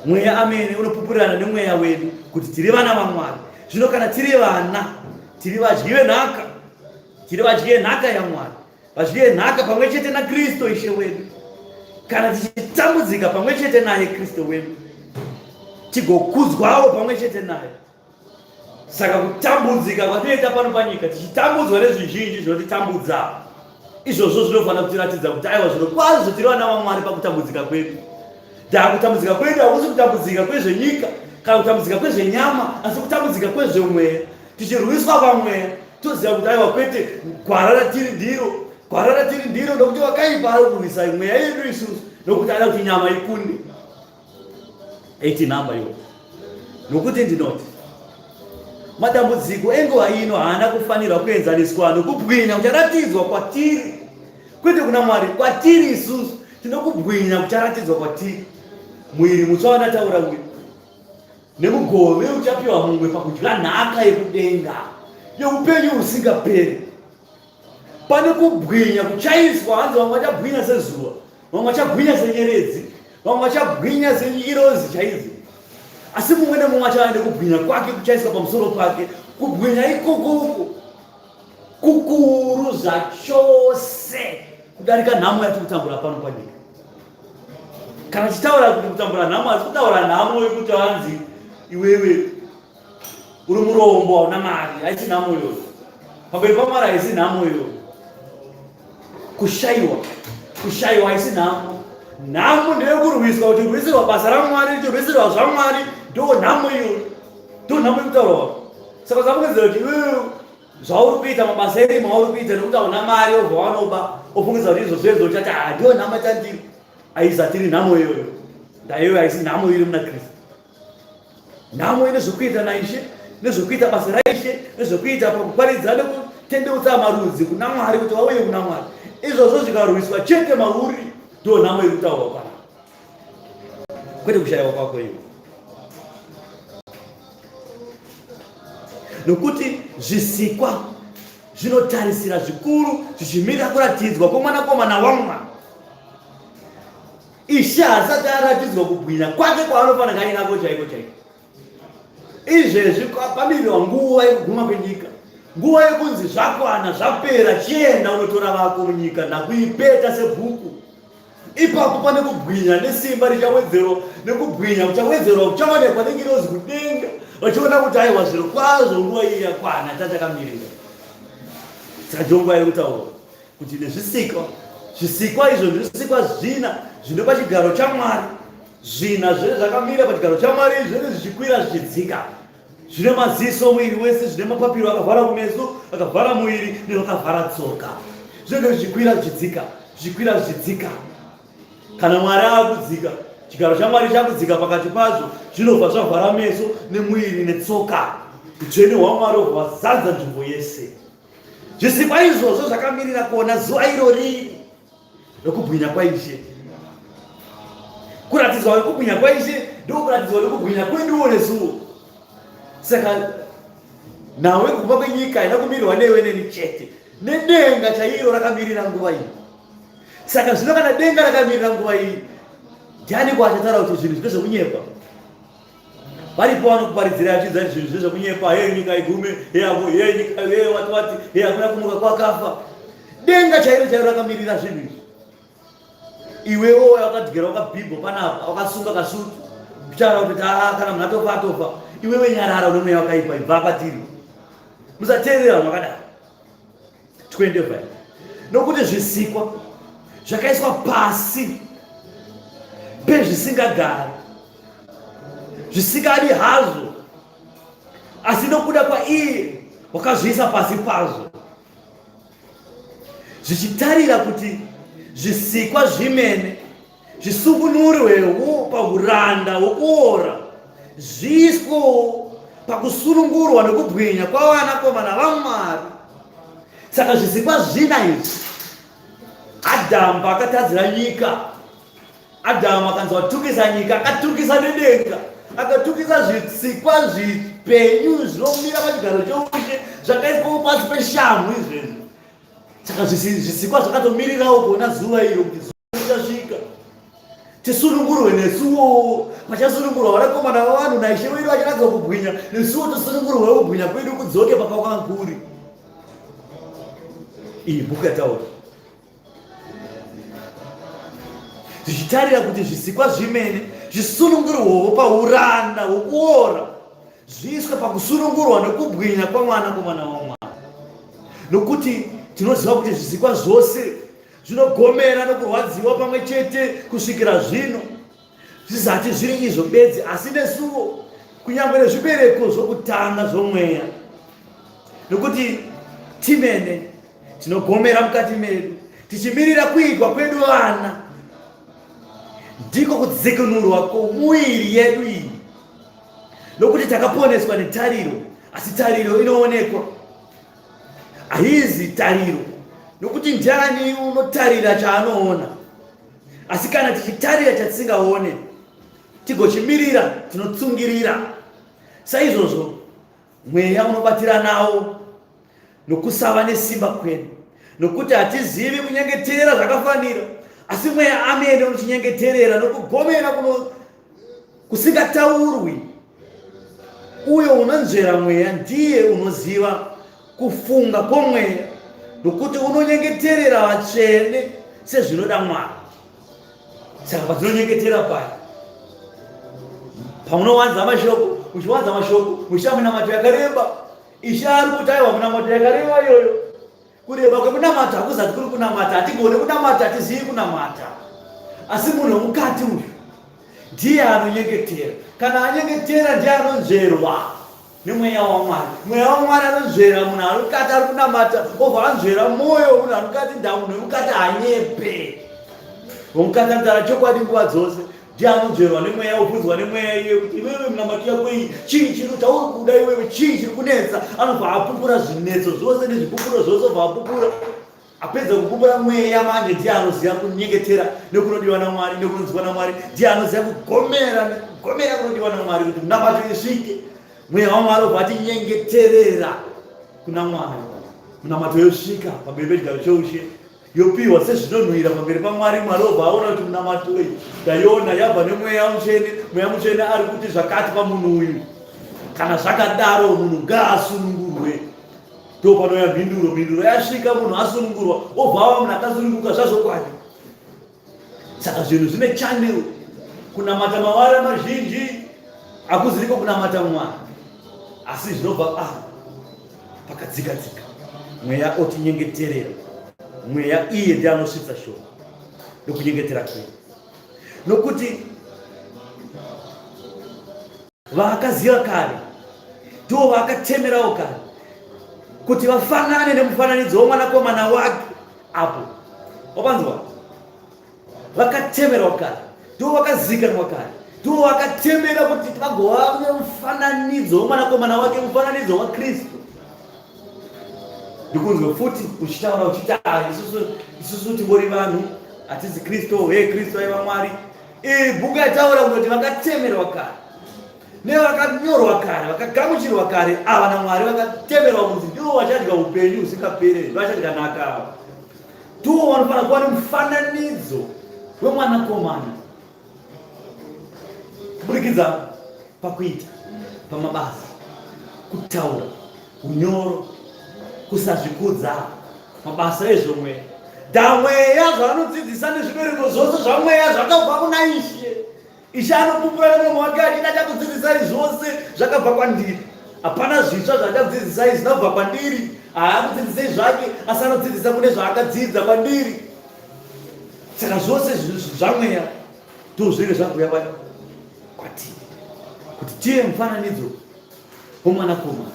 Mweya amene unopupurirana nemweya wedu kuti tiri vana vaMwari. Zvino kana tiri vana, tiri vadyi venhaka, tiri vadyi venhaka yaMwari, vadyi venhaka pamwe chete naKristu Ishe wedu. Kana tichitambudzika pamwe chete naye Kristu wedu, tigokudzwawo pamwe chete naye. Saka kutambudzika kwatinoita pano panyika, tichitambudzwa nezvizhinji zvinotitambudza, izvozvo zvinofanira kutiratidza kuti aiwa, zviro kwazvo tiri vana vaMwari pakutambudzika kwedu. Kutambudzika kwedu hakusi kutambudzika kwezvenyika kana kutambudzika kwezvenyama, asi kutambudzika kwezvemweya. Tichirwiswa pamweya, toziva kuti aiwa, kwete, gwara ratiri ndiro, gwara ratiri ndiro, nokuti wakaipa ari kurwisa mweya yedu isusu, nokuti ada kuti nyama ikunde. 18 number iyoyo. Nokuti ndinoti madambudziko enguva ino haana kufanirwa kuenzaniswa nokubwinya kucharatidzwa kwatiri, kwete kuna Mwari, kwatiri isusu tinokubwinya kucharatidzwa kwatiri. Muviri mutsva wandataura uyu nemugove uchapiwa mumwe pakudya nhaka yekudenga yeupenyu husingaperi. Pane kubwinya kuchaiswa, hanzi vamwe vachabwinya sezuva, vamwe vachabwinya senyeredzi, vamwe vachabwinya sengirozi chaidzo, asi mumwe nemumwe achava nekubwinya kwake kuchaiswa pamusoro pake. Kubwinya ikoko uko kukuru zvachose kudarika nhamo yatiri kutambura pano panyika. Kana tichitaura kuti kutambura nhamo, asi kutaura nhamo yekuti hanzi iwewe uri murombo hauna mari, haisi nhamo iyoyo. Pamberi paMwari haisi nhamo iyoyo. Kushaiwa, kushaiwa haisi nhamo. Nhamo ndeyekurwiswa, kuti rwisirwa basa raMwari, richirwisirwa zvaMwari, ndo nhamo iyoyo, ndo nhamo yekutaurwa. Saka usafungidzira kuti iwewe zvauri kuita mabasa erima auri kuita nekuti hauna mari obva wanoba, ofungidzira kuti izvozvo izvo uchati ah, ndiyo nhamo chandiri. Haisatiri nhamo iyoyo, ndaiyoyo haisi nhamo iri muna Kristu. Nhamo ine zvekuita naIshe, nezvekuita basa raIshe, nezvekuita pakuparidza nekutendeutsa marudzi kuna Mwari kuti vauye kuna Mwari. Izvozvo zvikarwiswa chete mauri, ndiyo nhamo iri kutaurwa pana, kwete kushaiwa kwako iwe. Nokuti zvisikwa zvinotarisira zvikuru zvichimirira kuratidzwa kwomwanakomana waMwari. Ishe haasati aratidzwa kubwinya kwake kwaanofanira ainako chaiko chaiko. Izvezvi pamirirwa nguva yekuguma kwenyika, nguva yekunzi zvakwana, zvapera, chienda unotora vako munyika ndakuipeta sebhuku. Ipapo pane kubwinya nesimba richawedzerwa, nekubwinya kuchawedzerwa kuchaonekwa nengirozi kudenga, vachiona kuti aiwa, zviro kwazvo nguva iyi yakwana tatakamirira. Saka ndiyo nguva iri kutaurwa kuti nezvisikwa, zvisikwa izvo ndizvisikwa zvina zvine pachigaro chaMwari, zvina zvene zvakamira pachigaro chaMwari, zvene zvichikwira zvichidzika, zvine maziso muviri wese, zvine mapapiro akavhara kumeso, akavhara muviri nevakavhara tsoka, zvinenge zvichikwira zvichidzika, zvichikwira zvichidzika. Kana Mwari akudzika, chigaro chaMwari chakudzika pakati pazvo, zvinobva zvavhara meso nemuviri netsoka. Utsvene hwaMwari hobva hwazadza nzvimbo yese. Zvisikwa izvozvo zvakamirira kuona zuva iro riri rokubwinya kwaIshe. Kuratidzwa kwekubwinya kwaIshe ndokuratidzwa nekubwinya kweduwo nesuwo. Saka nhau yekuguma kwenyika haina kumirirwa newe neni chete, nedenga chairo rakamirira nguva iyi. Saka zvino kana denga rakamirira nguva iyi, ndiani kwachataura kuti zvinhu zvine zvekunyepa? Varipo vanokuparidzira achiudza kuti zvinhu zvine zvekunyepa, he nyika igume, he avo, he nyika, he wati wati, he hakuna kumuka kwakafa. Denga chairo chairo rakamirira zvinhu izvi. Iwewo wakadyira wakabhibho panapa, wakasunga kasutu, uchataura kuti ah, kana munhu atofa atofa. Iwewe nyarara, une mweya wakaipa, ibva kwatiri. Musateerera vanhu vakadaro. 25 Nokuti zvisikwa zvakaiswa pasi pezvisingagari, zvisingadi hazvo, asi nokuda kwaiye wakazviisa pasi pazvo, zvichitarira kuti zvisikwa zvimene zvisungunurwewo pauranda hwokuora, zviiswewo pakusunungurwa nokubwinya kwavanakomana vaMwari. Saka zvisikwa zvina izvi, Adhamu paakatadzira nyika, Adhamu akanzi watukisa nyika, akatukisa nedenga, akatukisa zvisikwa zvipenyu zvinomira pachigaro choushe zvakaiswawo pasi peshamhu izvezvi. Saka zvisikwa zvakatomirirawo kuona zuva iro kuti richasvika tisunungurwe nesuwo. Pachasunungurwa vanakomana vavanhu naIshe wedu achiratidza kubwinya, nesuwo tosunungurwewo, kubwinya kwedu kudzoke pakwakanga kuri. Iyi bhuku yataura zvichitarira kuti zvisikwa zvimene zvisunungurwewo pauranda hwokuora, zviiswe pakusunungurwa nokubwinya kwamwanakomana waMwari. Nokuti tinoziva kuti zvisikwa zvose zvinogomera nokurwadziwa pamwe chete kusvikira zvino. Zvizati zviri izvo bedzi, asi nesuwo, kunyange nezvibereko zvokutanga zvomweya. Nokuti timene tinogomera mukati medu, tichimirira kuitwa kwedu vana, ndiko kudzikinurwa kwomuviri yedu iyi. Nokuti takaponeswa netariro, asi tariro inoonekwa haizi tariro, nokuti ndiani unotarira chaanoona? Asi kana tichitarira chatisingaone, tigochimirira, tinotsungirira. Saizvozvo mweya unobatira nawo nokusava nesimba kwedu, nokuti hatizivi kunyengeterera zvakafanira, asi mweya amene unotinyengeterera nokugomera kuno kusingataurwi. Uyo unonzvera mweya ndiye unoziva kufunga kwomweya, nokuti unonyengeterera vatsvene sezvinoda Mwari. Saka patinonyengetera paya, paunowanza mashoko, uchiwanza mashoko, muchiita minamato yakareba, Ishe ari kuti aiwa, minamato yakareba iyoyo, kureba kwekunamata hakuzati kuri kunamata. Hatigone kunamata, hatizivi kunamata, asi munhu wemukati uyu ndiye anonyengetera. Kana anyengetera, ndiye anonzverwa nemweya waMwari. Mweya waMwari anonzvera munhu ari mukati ari kunamata, obva anzvera mwoyo wemunhu ari mukati. Nda munhu wemukati hanyepe, wemukati anotaura chokwadi nguva dzose. Ndiye anonzverwa nemweya, obvunzwa nemweya iye kuti iwewe minamato yako iyi, chii chiri chauri kuda iwewe, chii chiri kunetsa? Anobva apupura zvinetso zvose nezvipupuro zvose, obva apupura. Apedza kupupura, mweya manje ndiye anoziva kunyengetera nekunodiwa naMwari, nekunonzwa naMwari. Ndiye anoziva kugomera nekugomera kunodiwa naMwari kuti munamato isvike. Mweya waMwari obva atinyengeterera kuna Mwari, munamato yosvika pamberi pechigaro choushe, yopiwa sezvinonhuhwira pamberi paMwari. Mwari obva aona kuti munamato iyi ndaiona yabva nemweya mutsvene, mweya mutsvene ari kuti zvakati pamunhu uyu. Kana zvakadaro, munhu ngaasunungurwe. Ndo panouya mhinduro. Mhinduro yasvika, munhu asunungurwa, obva ava munhu akasununguka zvazvokwadi. Saka zvinhu zvine channel. Kunamata mawara mazhinji hakuziriko kunamata Mwari, asi zvinobva ah pakadzika dzika, mweya otinyengeterera. Mweya iye ndiye anosvitsa shoko nokunyengetera kwedu. Nokuti vaakaziva kare ndivo vaakatemerawo kare kuti vafanane nemufananidzo womwanakomana wake. Apo wapanzwa, vakatemerwa kare ndivo vakazikanwa kare, ndivo vakatemera kuti vagova nemufananidzo womwanakomana wake, mufananidzo waKristu. Ndikunzwe futi uchitaura uchiti, ah, isusu tingori vanhu, hatizi Kristu. He, Kristu aiva Mwari. Iyi bhuku yataura kutoti vakatemerwa kare. Nevakanyorwa kare, vakagamuchirwa kare ava naMwari, vakatemerwa kunzi ndivo vachadya upenyu husingapere, vachadya nhaka ava. Ndivo vanofanira kuva nemufananidzo wemwanakomana kuburikidza pakuita, pamabasa, kutaura, unyoro, kusazvikudza, mabasa ezvomweya. Damweya zvaanodzidzisa nezvibereko zvose zvamweya zvakabva kuna Ishe. Ishe anopupura nemuromo wake achiti achakudzidzisai zvose zvakabva kwandiri. Hapana zvitsva zvaachakudzidzisai zvinobva kwandiri. Haakudzidzisei zvake, asi anodzidzisa kune zvaakadzidza kwandiri. Saka zvose zvamweya ndozvinenge zvakuuya kwatiri kuti tive mufananidzo womwanakomana.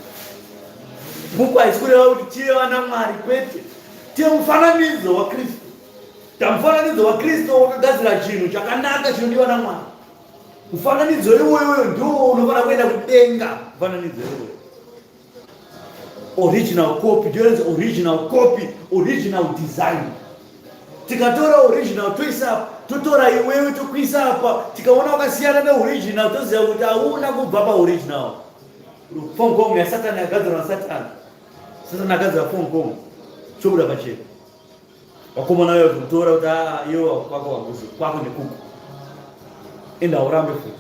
Bhuku haisi kureva kuti tive vana Mwari, kwete. Tive mufananidzo waKristu. Tamufananidzo waKristu wakagadzira chinhu chakanaka chinodiwa naMwari. Mufananidzo iwoyoyo ndiwo unofanira kuenda kudenga. Mufananidzo iwoyo. Original copy, ndiyo original copy, original design. Tikatora original toisa apa, totora iwewe tokuisa apa, tikaona wakasiyana neoriginal toziva kuti hauna kubva paoriginal. Phone call yaSatani yagadzirwa naSatani. Satani agadzira phone call. Chobuda pachena. Vakomana vayo kutora kuti ah iwe kwako wakuzi kwako nekuku. Enda urambe futi.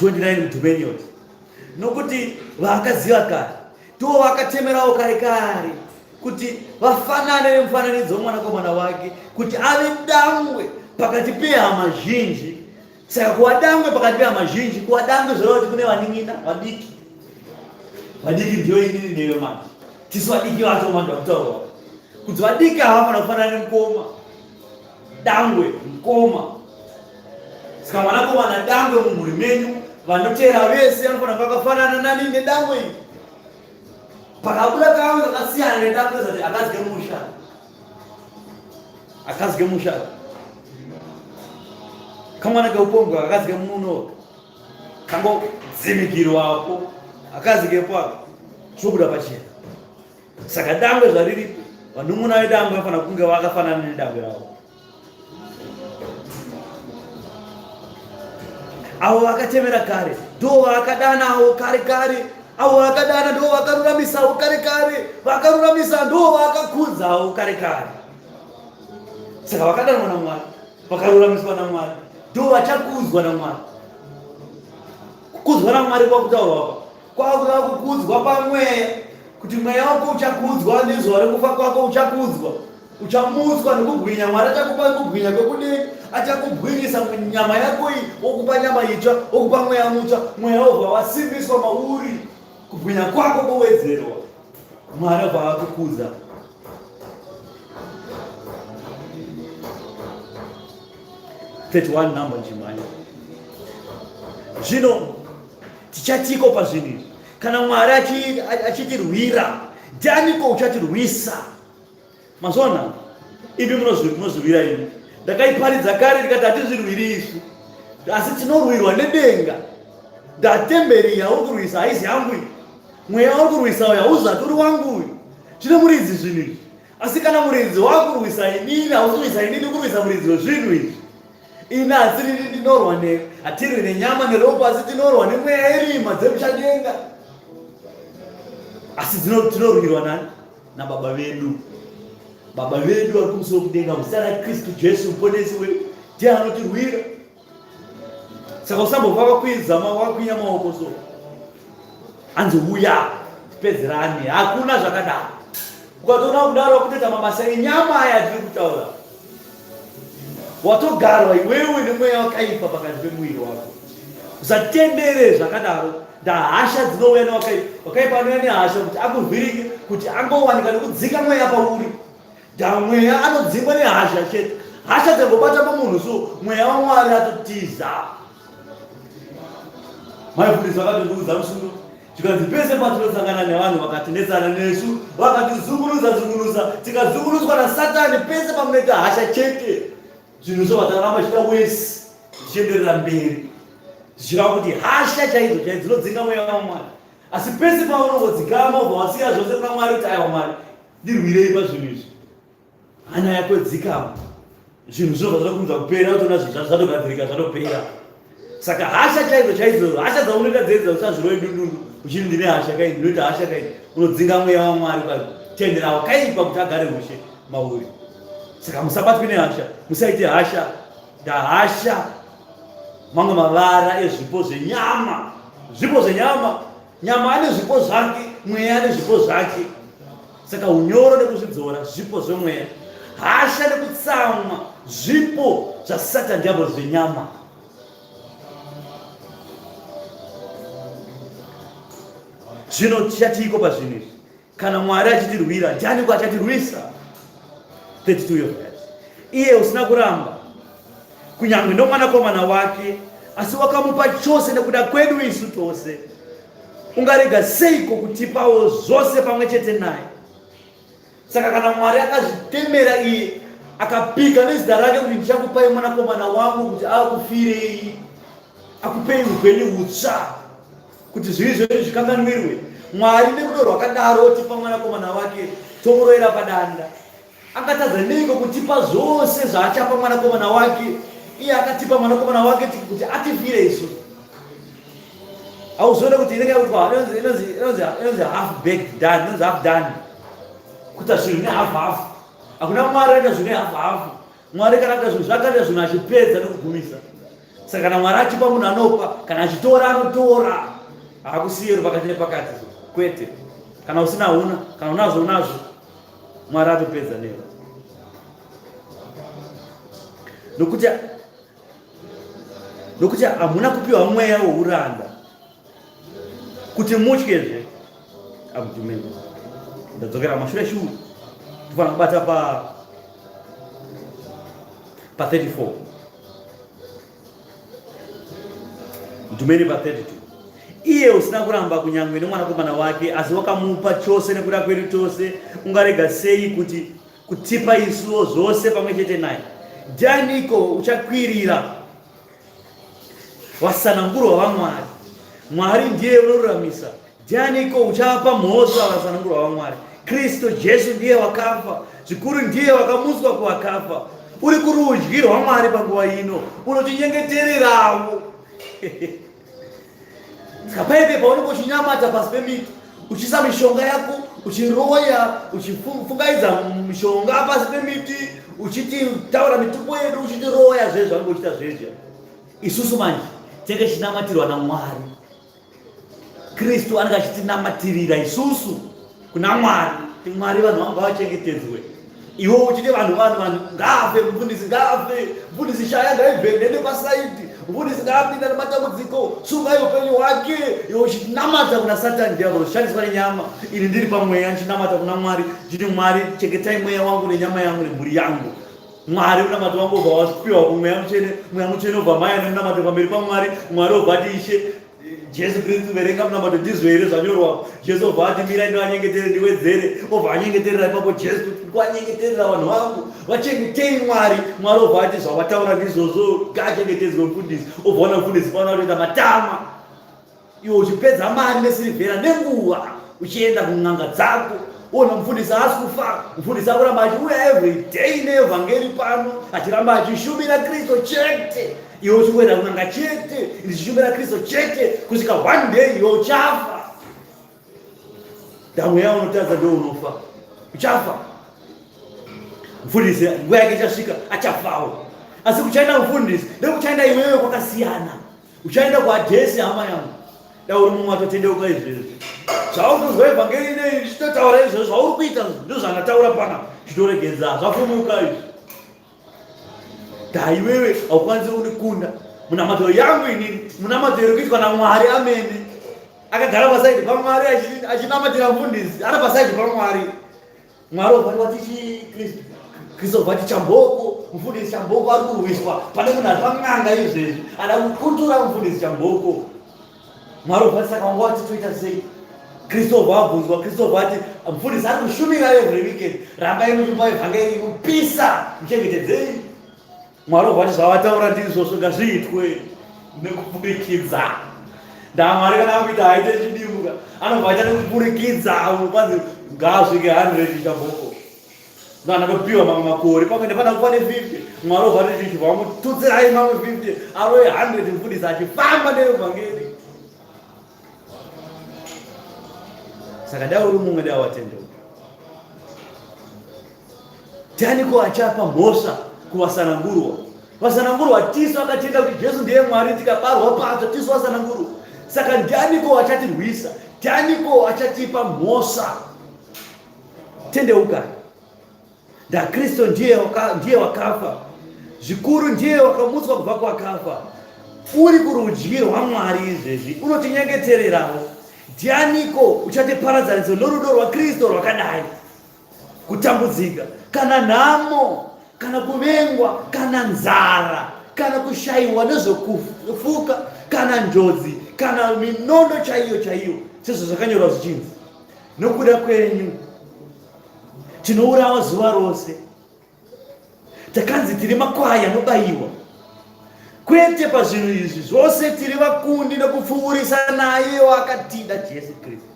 29 Dominions. Nokuti vaakaziva kare ndivo vakatemerawo kare kare kuti vafanane nemufananidzo womwanakomana wake kuti ave dangwe pakati pehama zhinji. Saka kuva dangwe pakati pehama zhinji, kuva dangwe zvoreva kuti kune vanin'ina vadiki. Vadiki ndiyo inini newe manje. Tisu vadiki vacho manje vakutaurwa. Kuti vadiki ava vanofanira kufanana nemukoma. Dangwe, mukoma. Saka mwanakomana dangwe mumhuri menyu vanoteera vese vanofanira kunge vakafanana nani nedangwe iri. Pakabuda kamwe kakasiyana nedangwe zati akadye musha. Akadye musha. Kamwana keupombwe akadye muno. Kangodzimikirwapo akazikepo aka zvobuda pachena. Saka dangwe zvariripo vanun'una vedangwe vanofanira kunge vakafanana nedangwe ravo. Avo vakatemera kare ndo vakadanawo kare kare, avo vakadana ndo vakaruramisawo kare kare, vakaruramisa ndo vakakudzawo kare kare. Saka vakadanwa naMwari, vakaruramiswa naMwari, ndo vachakudzwa naMwari. Kukudzwa naMwari kwakutaurwa apa kwakureva kukudzwa pamweya, kuti mweya wako uchakudzwa nezuva rekufa kwako uchakudzwa uchamutswa nekubwinya. Mwari achakupa kubwinya kwekudenga, achakubwinyisa munyama yako iyi, wokupa nyama itsva, wokupa mweya mutsva, mweya wobva wasimbiswa mauri, kubwinya kwako kowedzerwa. Mwari obva akukudza. 31 number chimhanya. Zvino tichatiko pazvinhu izvi? Kana Mwari achitirwira, ndianiko uchatirwisa? Mazviona? Imi munozvirwira imi. Ndakaiparidza kare ndikati hatizvirwiri isu. Asi tinorwirwa nedenga. Ndatemberi yauri kurwisa haizi yangu iyi. Mweya wauri kurwisa uyu hauzati uri wangu uyu. Zvine muridzi zvinhu izvi. Asi kana muridzi wakurwisa inini, hausi kurwisa inini, kurwisa muridzi wezvinhu izvi. Ini hasirini ndinorwa ne hatirwi nenyama neropa asi tinorwa nemweya yerima dzemuchadenga. Asi tinorwirwa nani? Nababa vedu. Baba vedu vari kumusoro kudenga muzita raKristu Jesu muponesi wedu ndiye anotirwira. Saka usambobva wakwiza wakwinya maoko so. Hanzi uya tipedzerane, hakuna zvakadaro. Ukatoona kudaro wakutoita mabasa enyama aya atiri kutaura. Watogarwa iwewe nemweya wakaipa pakati pemuviri wako. Usatendere zvakadaro. Ndahasha dzinouya newakaipa. Wakaipa anouya nehasha kuti akuvhiringe, kuti angowanika nekudzika mweya pauri. Ndamweya anodzingwa nehasha chete. Hasha dzangobata pamunhu so mweya waMwari atotiza. Maifundisi vakatondiudza musuno zvikanzi pese patinosangana nevanhu vakatinetsana nesu vakatizungunusa zungunusa tikazungunuswa nasatani pese pamunoita hasha chete zvinhu zvo vataramba chida wesi zvichienderera mberi zvichireva kuti hasha chaidzo chaidzo dzinodzinga mweya wamwari asi pese paunongodzikama ubva wasiya zvose kuna mwari kuti aiwa mwari ndirwirei pazvinhu izvi hana yako dzikama zvinhu zvinobva zvatokumidza kupera utoona zvinhu zvatogadzirika zvatopera. Saka hasha chaidzo chaidzo, hasha dzaunoita dzedza usazvirove dundundu uchiti ndine hasha kai, ndinoita hasha kai, unodzinga mweya waMwari ukatendera wakaipa kuti agare ushe mauri. Saka musabatwe nehasha, musaite hasha, ndahasha mamwe mavara ezvipo zvenyama, zvipo zvenyama. Nyama ane zvipo zvake, mweya ane zvipo zvake. Saka unyoro nekuzvidzora zvipo zvemweya, hasha nekutsamwa zvipo zvaSatan diablo zvenyama. Zvino tichatiiko pazvinhu izvi? Kana Mwari achitirwira, ndianiko achatirwisa? 32 yovhesi. Iye usina kuramba kunyange nomwanakomana wake, asi wakamupa chose nekuda kwedu isu tose, ungarega seiko kutipawo zvose pamwe chete naye? Saka kana Mwari akazvitemera iye akapika nezita rake kuti ndichakupai mwanakomana wangu kuti akufirei, akupei upenyu hutsva, kuti zvivi zvedu zvikanganwirwe, Mwari nerudo rwakadaro otipa mwanakomana wake tomuroyera padanda. Angatadza neiko kutipa zvose zvaachapa mwanakomana wake? Iye akatipa mwanakomana wake kuti atifire isu. Hauzoone kuti inenge yakuitwa inonzi half baked done, inonzi half done, kuita zvinhu nehalf half. Hakuna Mwari anoita zvinhu nehalf half. Mwari kana kuita zvinhu zvake anoita zvinhu achipedza nekugumisa. Saka kana Mwari achipa munhu anopa, kana achitora anotora, haakusiyeri pakati nepakati, kwete. Kana usina hauna, kana unazvo unazvo. Mwari atopedza newe. Nokuti nokuti hamuna kupiwa mweya wouranda kuti mutyezve. Amtumeni. Ndadzokera mashure shure. Tofanira kubata pa pa 34. Mtumeni pa 32. Iye usina kuramba kunyangwe nomwanakomana wake, asi wakamupa chose nekuda kwedu tose, ungarega sei kuti kutipa isuwo zvose pamwe chete naye? Ndianiko uchakwirira vasanangurwa vaMwari? Mwari ndiye unoruramisa. Ndianiko uchapa mhosva vasanangurwa vaMwari? Kristu Jesu ndiye wakafa, zvikuru ndiye wakamutswa kuvakafa, uri kurudyi rwaMwari panguva ino, unotinyengetererawo. Saka paive paunenge uchinyamata pasi pemiti, uchiisa mishonga yako, uchiroya, uchifungaidza mishonga pasi pemiti, uchititaura mitupo yedu, uchitiroya zvezvo zvaunenge uchiita zvezvo. Isusu manje tinenge tichinamatirwa naMwari. Kristu anenge achitinamatirira isusu kuna Mwari. Mwari vanhu vangu ngavachengetedzwe. Iwe uchiti vanhu vanhu vanhu ngaafe mufundisi ngaafe mufundisi shaya ngaibve ndende pasaidi mufundisi ngaapinda nematambudziko sungai upenyu hwake. Iwe uchinamata kuna Satani diabolo shandiswa nenyama. Ini ndiri pamweya ndichinamata kuna Mwari nditi Mwari chengetai mweya wangu nenyama yangu nemhuri yangu. Mwari munamato wangu ubva wapiwa kumweya mutsvene, mweya mutsvene ubva maya nemunamato pamberi paMwari, Mwari obva ati Ishe Jesu Kristu verenga munamato ndizvo here zvanyorwa. Jesu obva ati mirai ndivanyengetere ndiwedzere, obva anyengeterera ipapo Jesu kwanyengeterera vanhu vangu vachengetei Mwari. Mwari obva ati zvawataura ndizvozvo ngaachengetedzwe mufundisi, obva ona mufundisi pano atoita matama iwe uchipedza mari nesirivhera nenguva uchienda kun'anga dzako ona mufundisi haasi kufa mufundisi akuramba achiuya every day neevhangeri pano achiramba achishumira kristu chete iwe uchingoenda kun'anga chete ndichishumira kristu chete kusvika one day iwe uchafa ndamweya unotadza ndo unofa uchafa mufundisi nguva yake ichasvika achafawo asi kuchaenda mufundisi nekuchaenda iwewe kwakasiyana Uchaenda kuadhesi hama yangu. Da uri mumwe atotendeuka izvezvi. Zvauri kuzwa evhangeri inei ichitotaura izvezvi zvauri kuita ndozvandataura pana chitoregedza zvafumuka izvi. Da iwewe haukwanisi kundikunda. Munamato yangu inini munamato iri kuitwa naMwari amene. Akagara pasaidi paMwari achinamatira mufundisi ari pasaidi paMwari. Mwari obva wati chi Kristu obva ati Chamboko, mufundisi Chamboko ari kurwiswa pane munhu ari pan'anga izvezvi ada kukutura mufundisi Chamboko. Mwari obva ati saka wanga wati toita sei? Kristu obva abvunzwa, Kristu obva ati mufundisi ari kushumira every weekend, rambai muchipa evhangeri kupisa, muchengetedzei. Mwari obva ati zvavataura ndizvozvo ngazviitwe nekupfurikidza. Ndaa Mwari kana akuita haite chidimbuka anobva aita nekupfurikidza kwanzi ngaasvike 100 chamboko. Vana vopiwa mamwe makore pamwe ndefana kuva ne 50 mwari obva tichichibva vamututsirai mamwe 50 arove 100 mufundisi achifamba neevhangeri. Saka dai uri mumwe dai watendeuka. Ndianiko achapa mhosva kuvasanangurwa? Vasanangurwa tisu akatenda kuti Jesu ndiye Mwari tikabarwa patsva tisu vasanangurwa. Saka ndianiko achatirwisa? Ndianiko achatipa mhosva? Tendeukai. NdaKristu ndiye waka, ndiye wakafa zvikuru, ndiye wakamutswa kubva kwakafa, uri kurudyi rwaMwari izvezvi, unotinyengetererawo. Ndianiko uchatiparadzanisa norudo rwaKristu rwakadai? Kutambudzika kana nhamo kana kuvengwa kana nzara kana kushayiwa nezvokufuka kana njodzi kana minondo chaiyo chaiyo, sezvo zvakanyorwa zvichinzi, Nokuda kwenyu tinourawa zuva rose, takanzi tiri makwai anobayiwa. Kwete, pazvinhu izvi zvose tiri vakundi nokupfuurisa naye wakatida Jesu Kristu.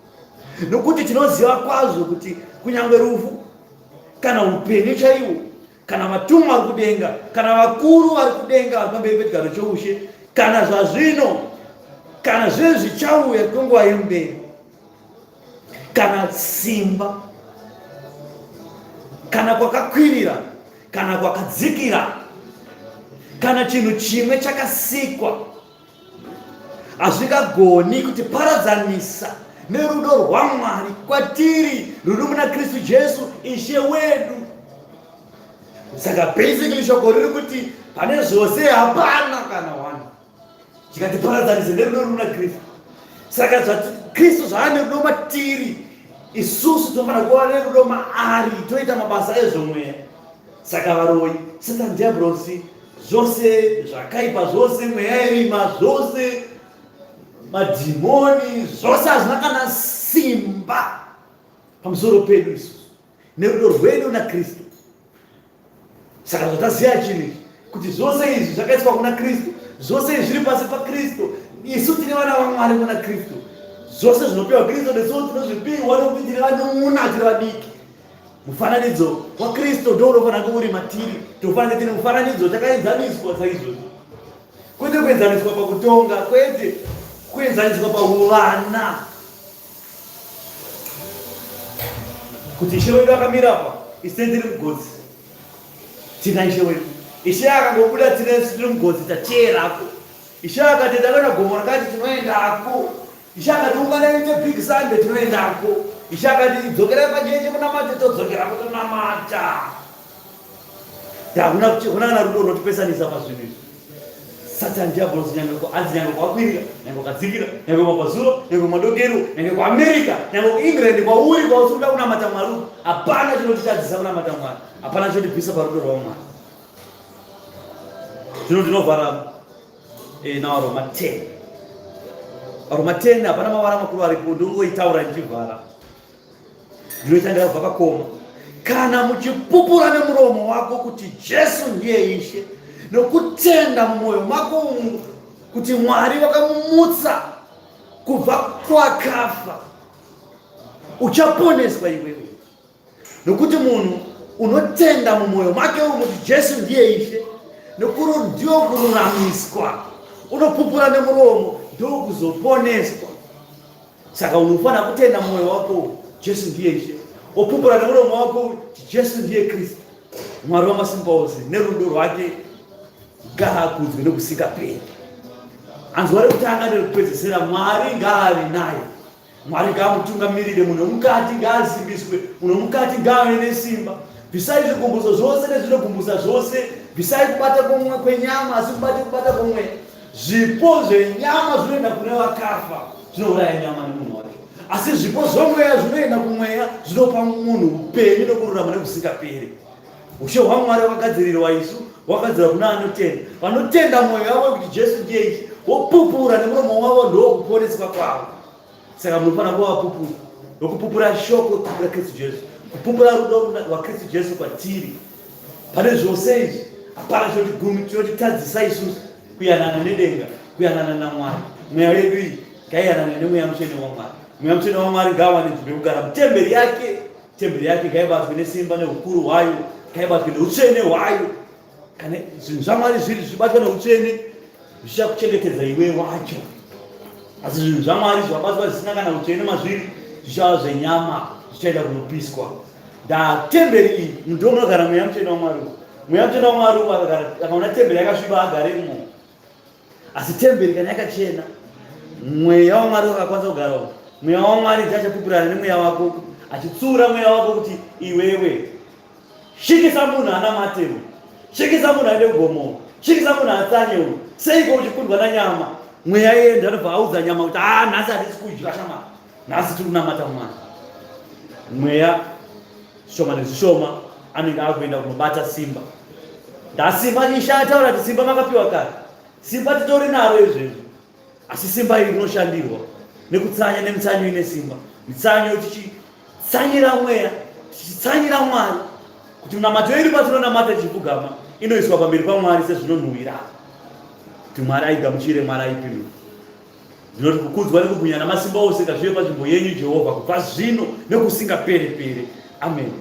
Nokuti tinoziva kwazvo kuti kunyange rufu kana upenyu chaihwo kana vatumwa vari kudenga kana vakuru vari kudenga vari pamberi pechigaro choushe kana zvazvino kana zvinhu zvichauya kwenguva yemberi kana simba kana kwakakwirira kana kwakadzikira kana chinhu chimwe chakasikwa hazvingagoni kutiparadzanisa nerudo rwaMwari kwatiri ruri muna Kristu Jesu Ishe wedu. Saka basically shoko riri kuti pane zvose hapana kana one chikatiparadzanisa nerudo ruri muna Kristu. Saka Kristu zvaane rudo matiri, isusu tinofanira kuva nerudo maari, toita mabasa ezvomweya. Saka varoyi, Satan, Diablosi, zvose zvakaipa zvose mweya yerima zvose madhimoni zvose hazvina kana simba pamusoro pedu isusu nerudo rwedu nakristu saka zvataziva chinhu ichi kuti zvose izvi zvakaiswa kuna kristu zvose izvi zviri pasi pakristu isu tine vana vamwari kuna kristu zvose zvinopiwa kristu nesuwo tinozvipiwa nokuti tiri vanun'una tiri vadiki Mufananidzo waKristu ndo unofanira kunge uri matiri. Tofanira tine mufananidzo takaenzaniswa saizvozvo, kwete kuenzaniswa pakutonga, kwete kuenzaniswa pauvana. Kuti Ishe wedu akamira apa, isu tiri mugotsi, tina Ishe wedu. Ishe akangobuda tine tiri mugotsi, tateerako. Ishe akati takaona gomo rakati tinoendako. Ishe akati unganai ite big Sunday tinoendako. Ishe akati dzokerai pacheche munamate todzokera kutonamata. Hakuna kuna kana rudo runotipesanisa pazvinhu izvi. Satan diabolos nyange anzi nyange kwakwirira, nyange kwakadzikira, nyange kwabvazuva, nyange kumadokero, nyange kuAmerica, nyange kuEngland kwauri kwausiri kuda kunamata Mwari uku. Hapana chinotitadzisa kunamata Mwari. Hapana chinotibvisa parudo rwaMwari. Zvino ndinovhara Eh, na Varoma 10. Varoma 10 hapana mavara makuru aripo, ndongoitaura ndichivhara. Ndinotangira kubva pakoma. Kana muchipupura nemuromo wako kuti Jesu ndiye Ishe, nokutenda mumwoyo mako umu kuti Mwari vakamumutsa kubva kwakafa, uchaponeswa iwewe. Nokuti munhu unotenda mumwoyo make umu kuti Jesu ndiye Ishe, nokuru ndio kururamiswa, unopupura nemuromo ndokuzoponeswa. Saka unofanira kutenda mumwoyo wako Jesu ndiye Ishe, wopupura nemuromo wako kuti Jesu ndiye Kristu, Mwari wamasimba ose, nerudo rwake ngaakudzwe nokusingaperi. Anzwa rekutanga nerekupedzesera, Mwari ngaave naye. Mwari ngaamutungamirire, munhu wemukati ngaasimbiswe, munhu wemukati ngaave nesimba. Bvisai zvigumbuso zvose nezvinogumbusa zvose, bvisai kubata kwomwe kwenyama, asi mubate kubata kwomweya. Zvipo zvenyama zvinoenda kune vakafa, zvinouraya nyama nemunhu wacho, asi zvipo zvomweya zvinoenda kumweya, zvinopa munhu upenyu nokururama nekusingaperi. Ushe hwaMwari hwakagadzirirwa isu, hwakagadzirwa kuna anotenda. Vanotenda mwoyo yavo kuti Jesu ndiye Ishe, vopupura nemuromo wavo ndokuponeswa kwavo. Saka munofanira kuva vapupuri vokupupura shoko raKristu Jesu, kupupura rudo rwaKristu Jesu kwatiri. Pane zvose izvi hapana chinotitadzisa isusu kuyanana nedenga, kuyanana naMwari. Mweya yedu iyi ngaiyanane nemweya mutsvene waMwari. Mweya mutsvene waMwari ngaawane nzvimbo yekugara mutemberi yake. Temberi yake ngaibatwe nesimba neukuru hwayo, ngaibatwe neutsvene hwayo. Kana zvinhu zvaMwari zviri zvichibatwa neutsvene, zvichakuchengetedza iwe wacho. Asi zvinhu zvaMwari zvabatwa zvisina kana utsvene mazviri, zvichava zvenyama, zvichaenda kunopiswa. Ndatemberi iyi ndo munogara mweya mutsvene waMwari. Mweya mutsvene waMwari akaona temberi yakasviba agaremo. Asi temberi kana yakachena, mweya waMwari wakakwanisa kugara uko. Mweya waMwari ndiye achapupurana nemweya wako, achitsiura mweya wako kuti iwewe shikisa munhu anamatewo, shikisa munhu aende kugomo, shikisa munhu atsanye uyu. Seiko uchikundwa nanyama? Mweya iye ndiye anobva audza nyama kuti ah, nhasi hatisi kudya shama, nhasi tiri kunamata Mwari. Mweya zvishoma nezvishoma anenge akuenda kunobata simba. Ndasimba ishe ataura kuti simba makapiwa kare, simba titori naro izvezvi, asi simba iri rinoshandirwa nekutsanya nemitsanyo ine simba, mitsanyo tichitsanyira mweya, tichitsanyira Mwari kuti munamato yedu patinonamata tichipfugama inoiswa pamberi paMwari sezvinonhuwira kuti Mwari aigamuchire, Mwari aipindure. Ndinoti kukudzwa nekubwinya namasimba ose ngazvive panzvimbo yenyu Jehovha kubva zvino nekusingaperi peri. Amen.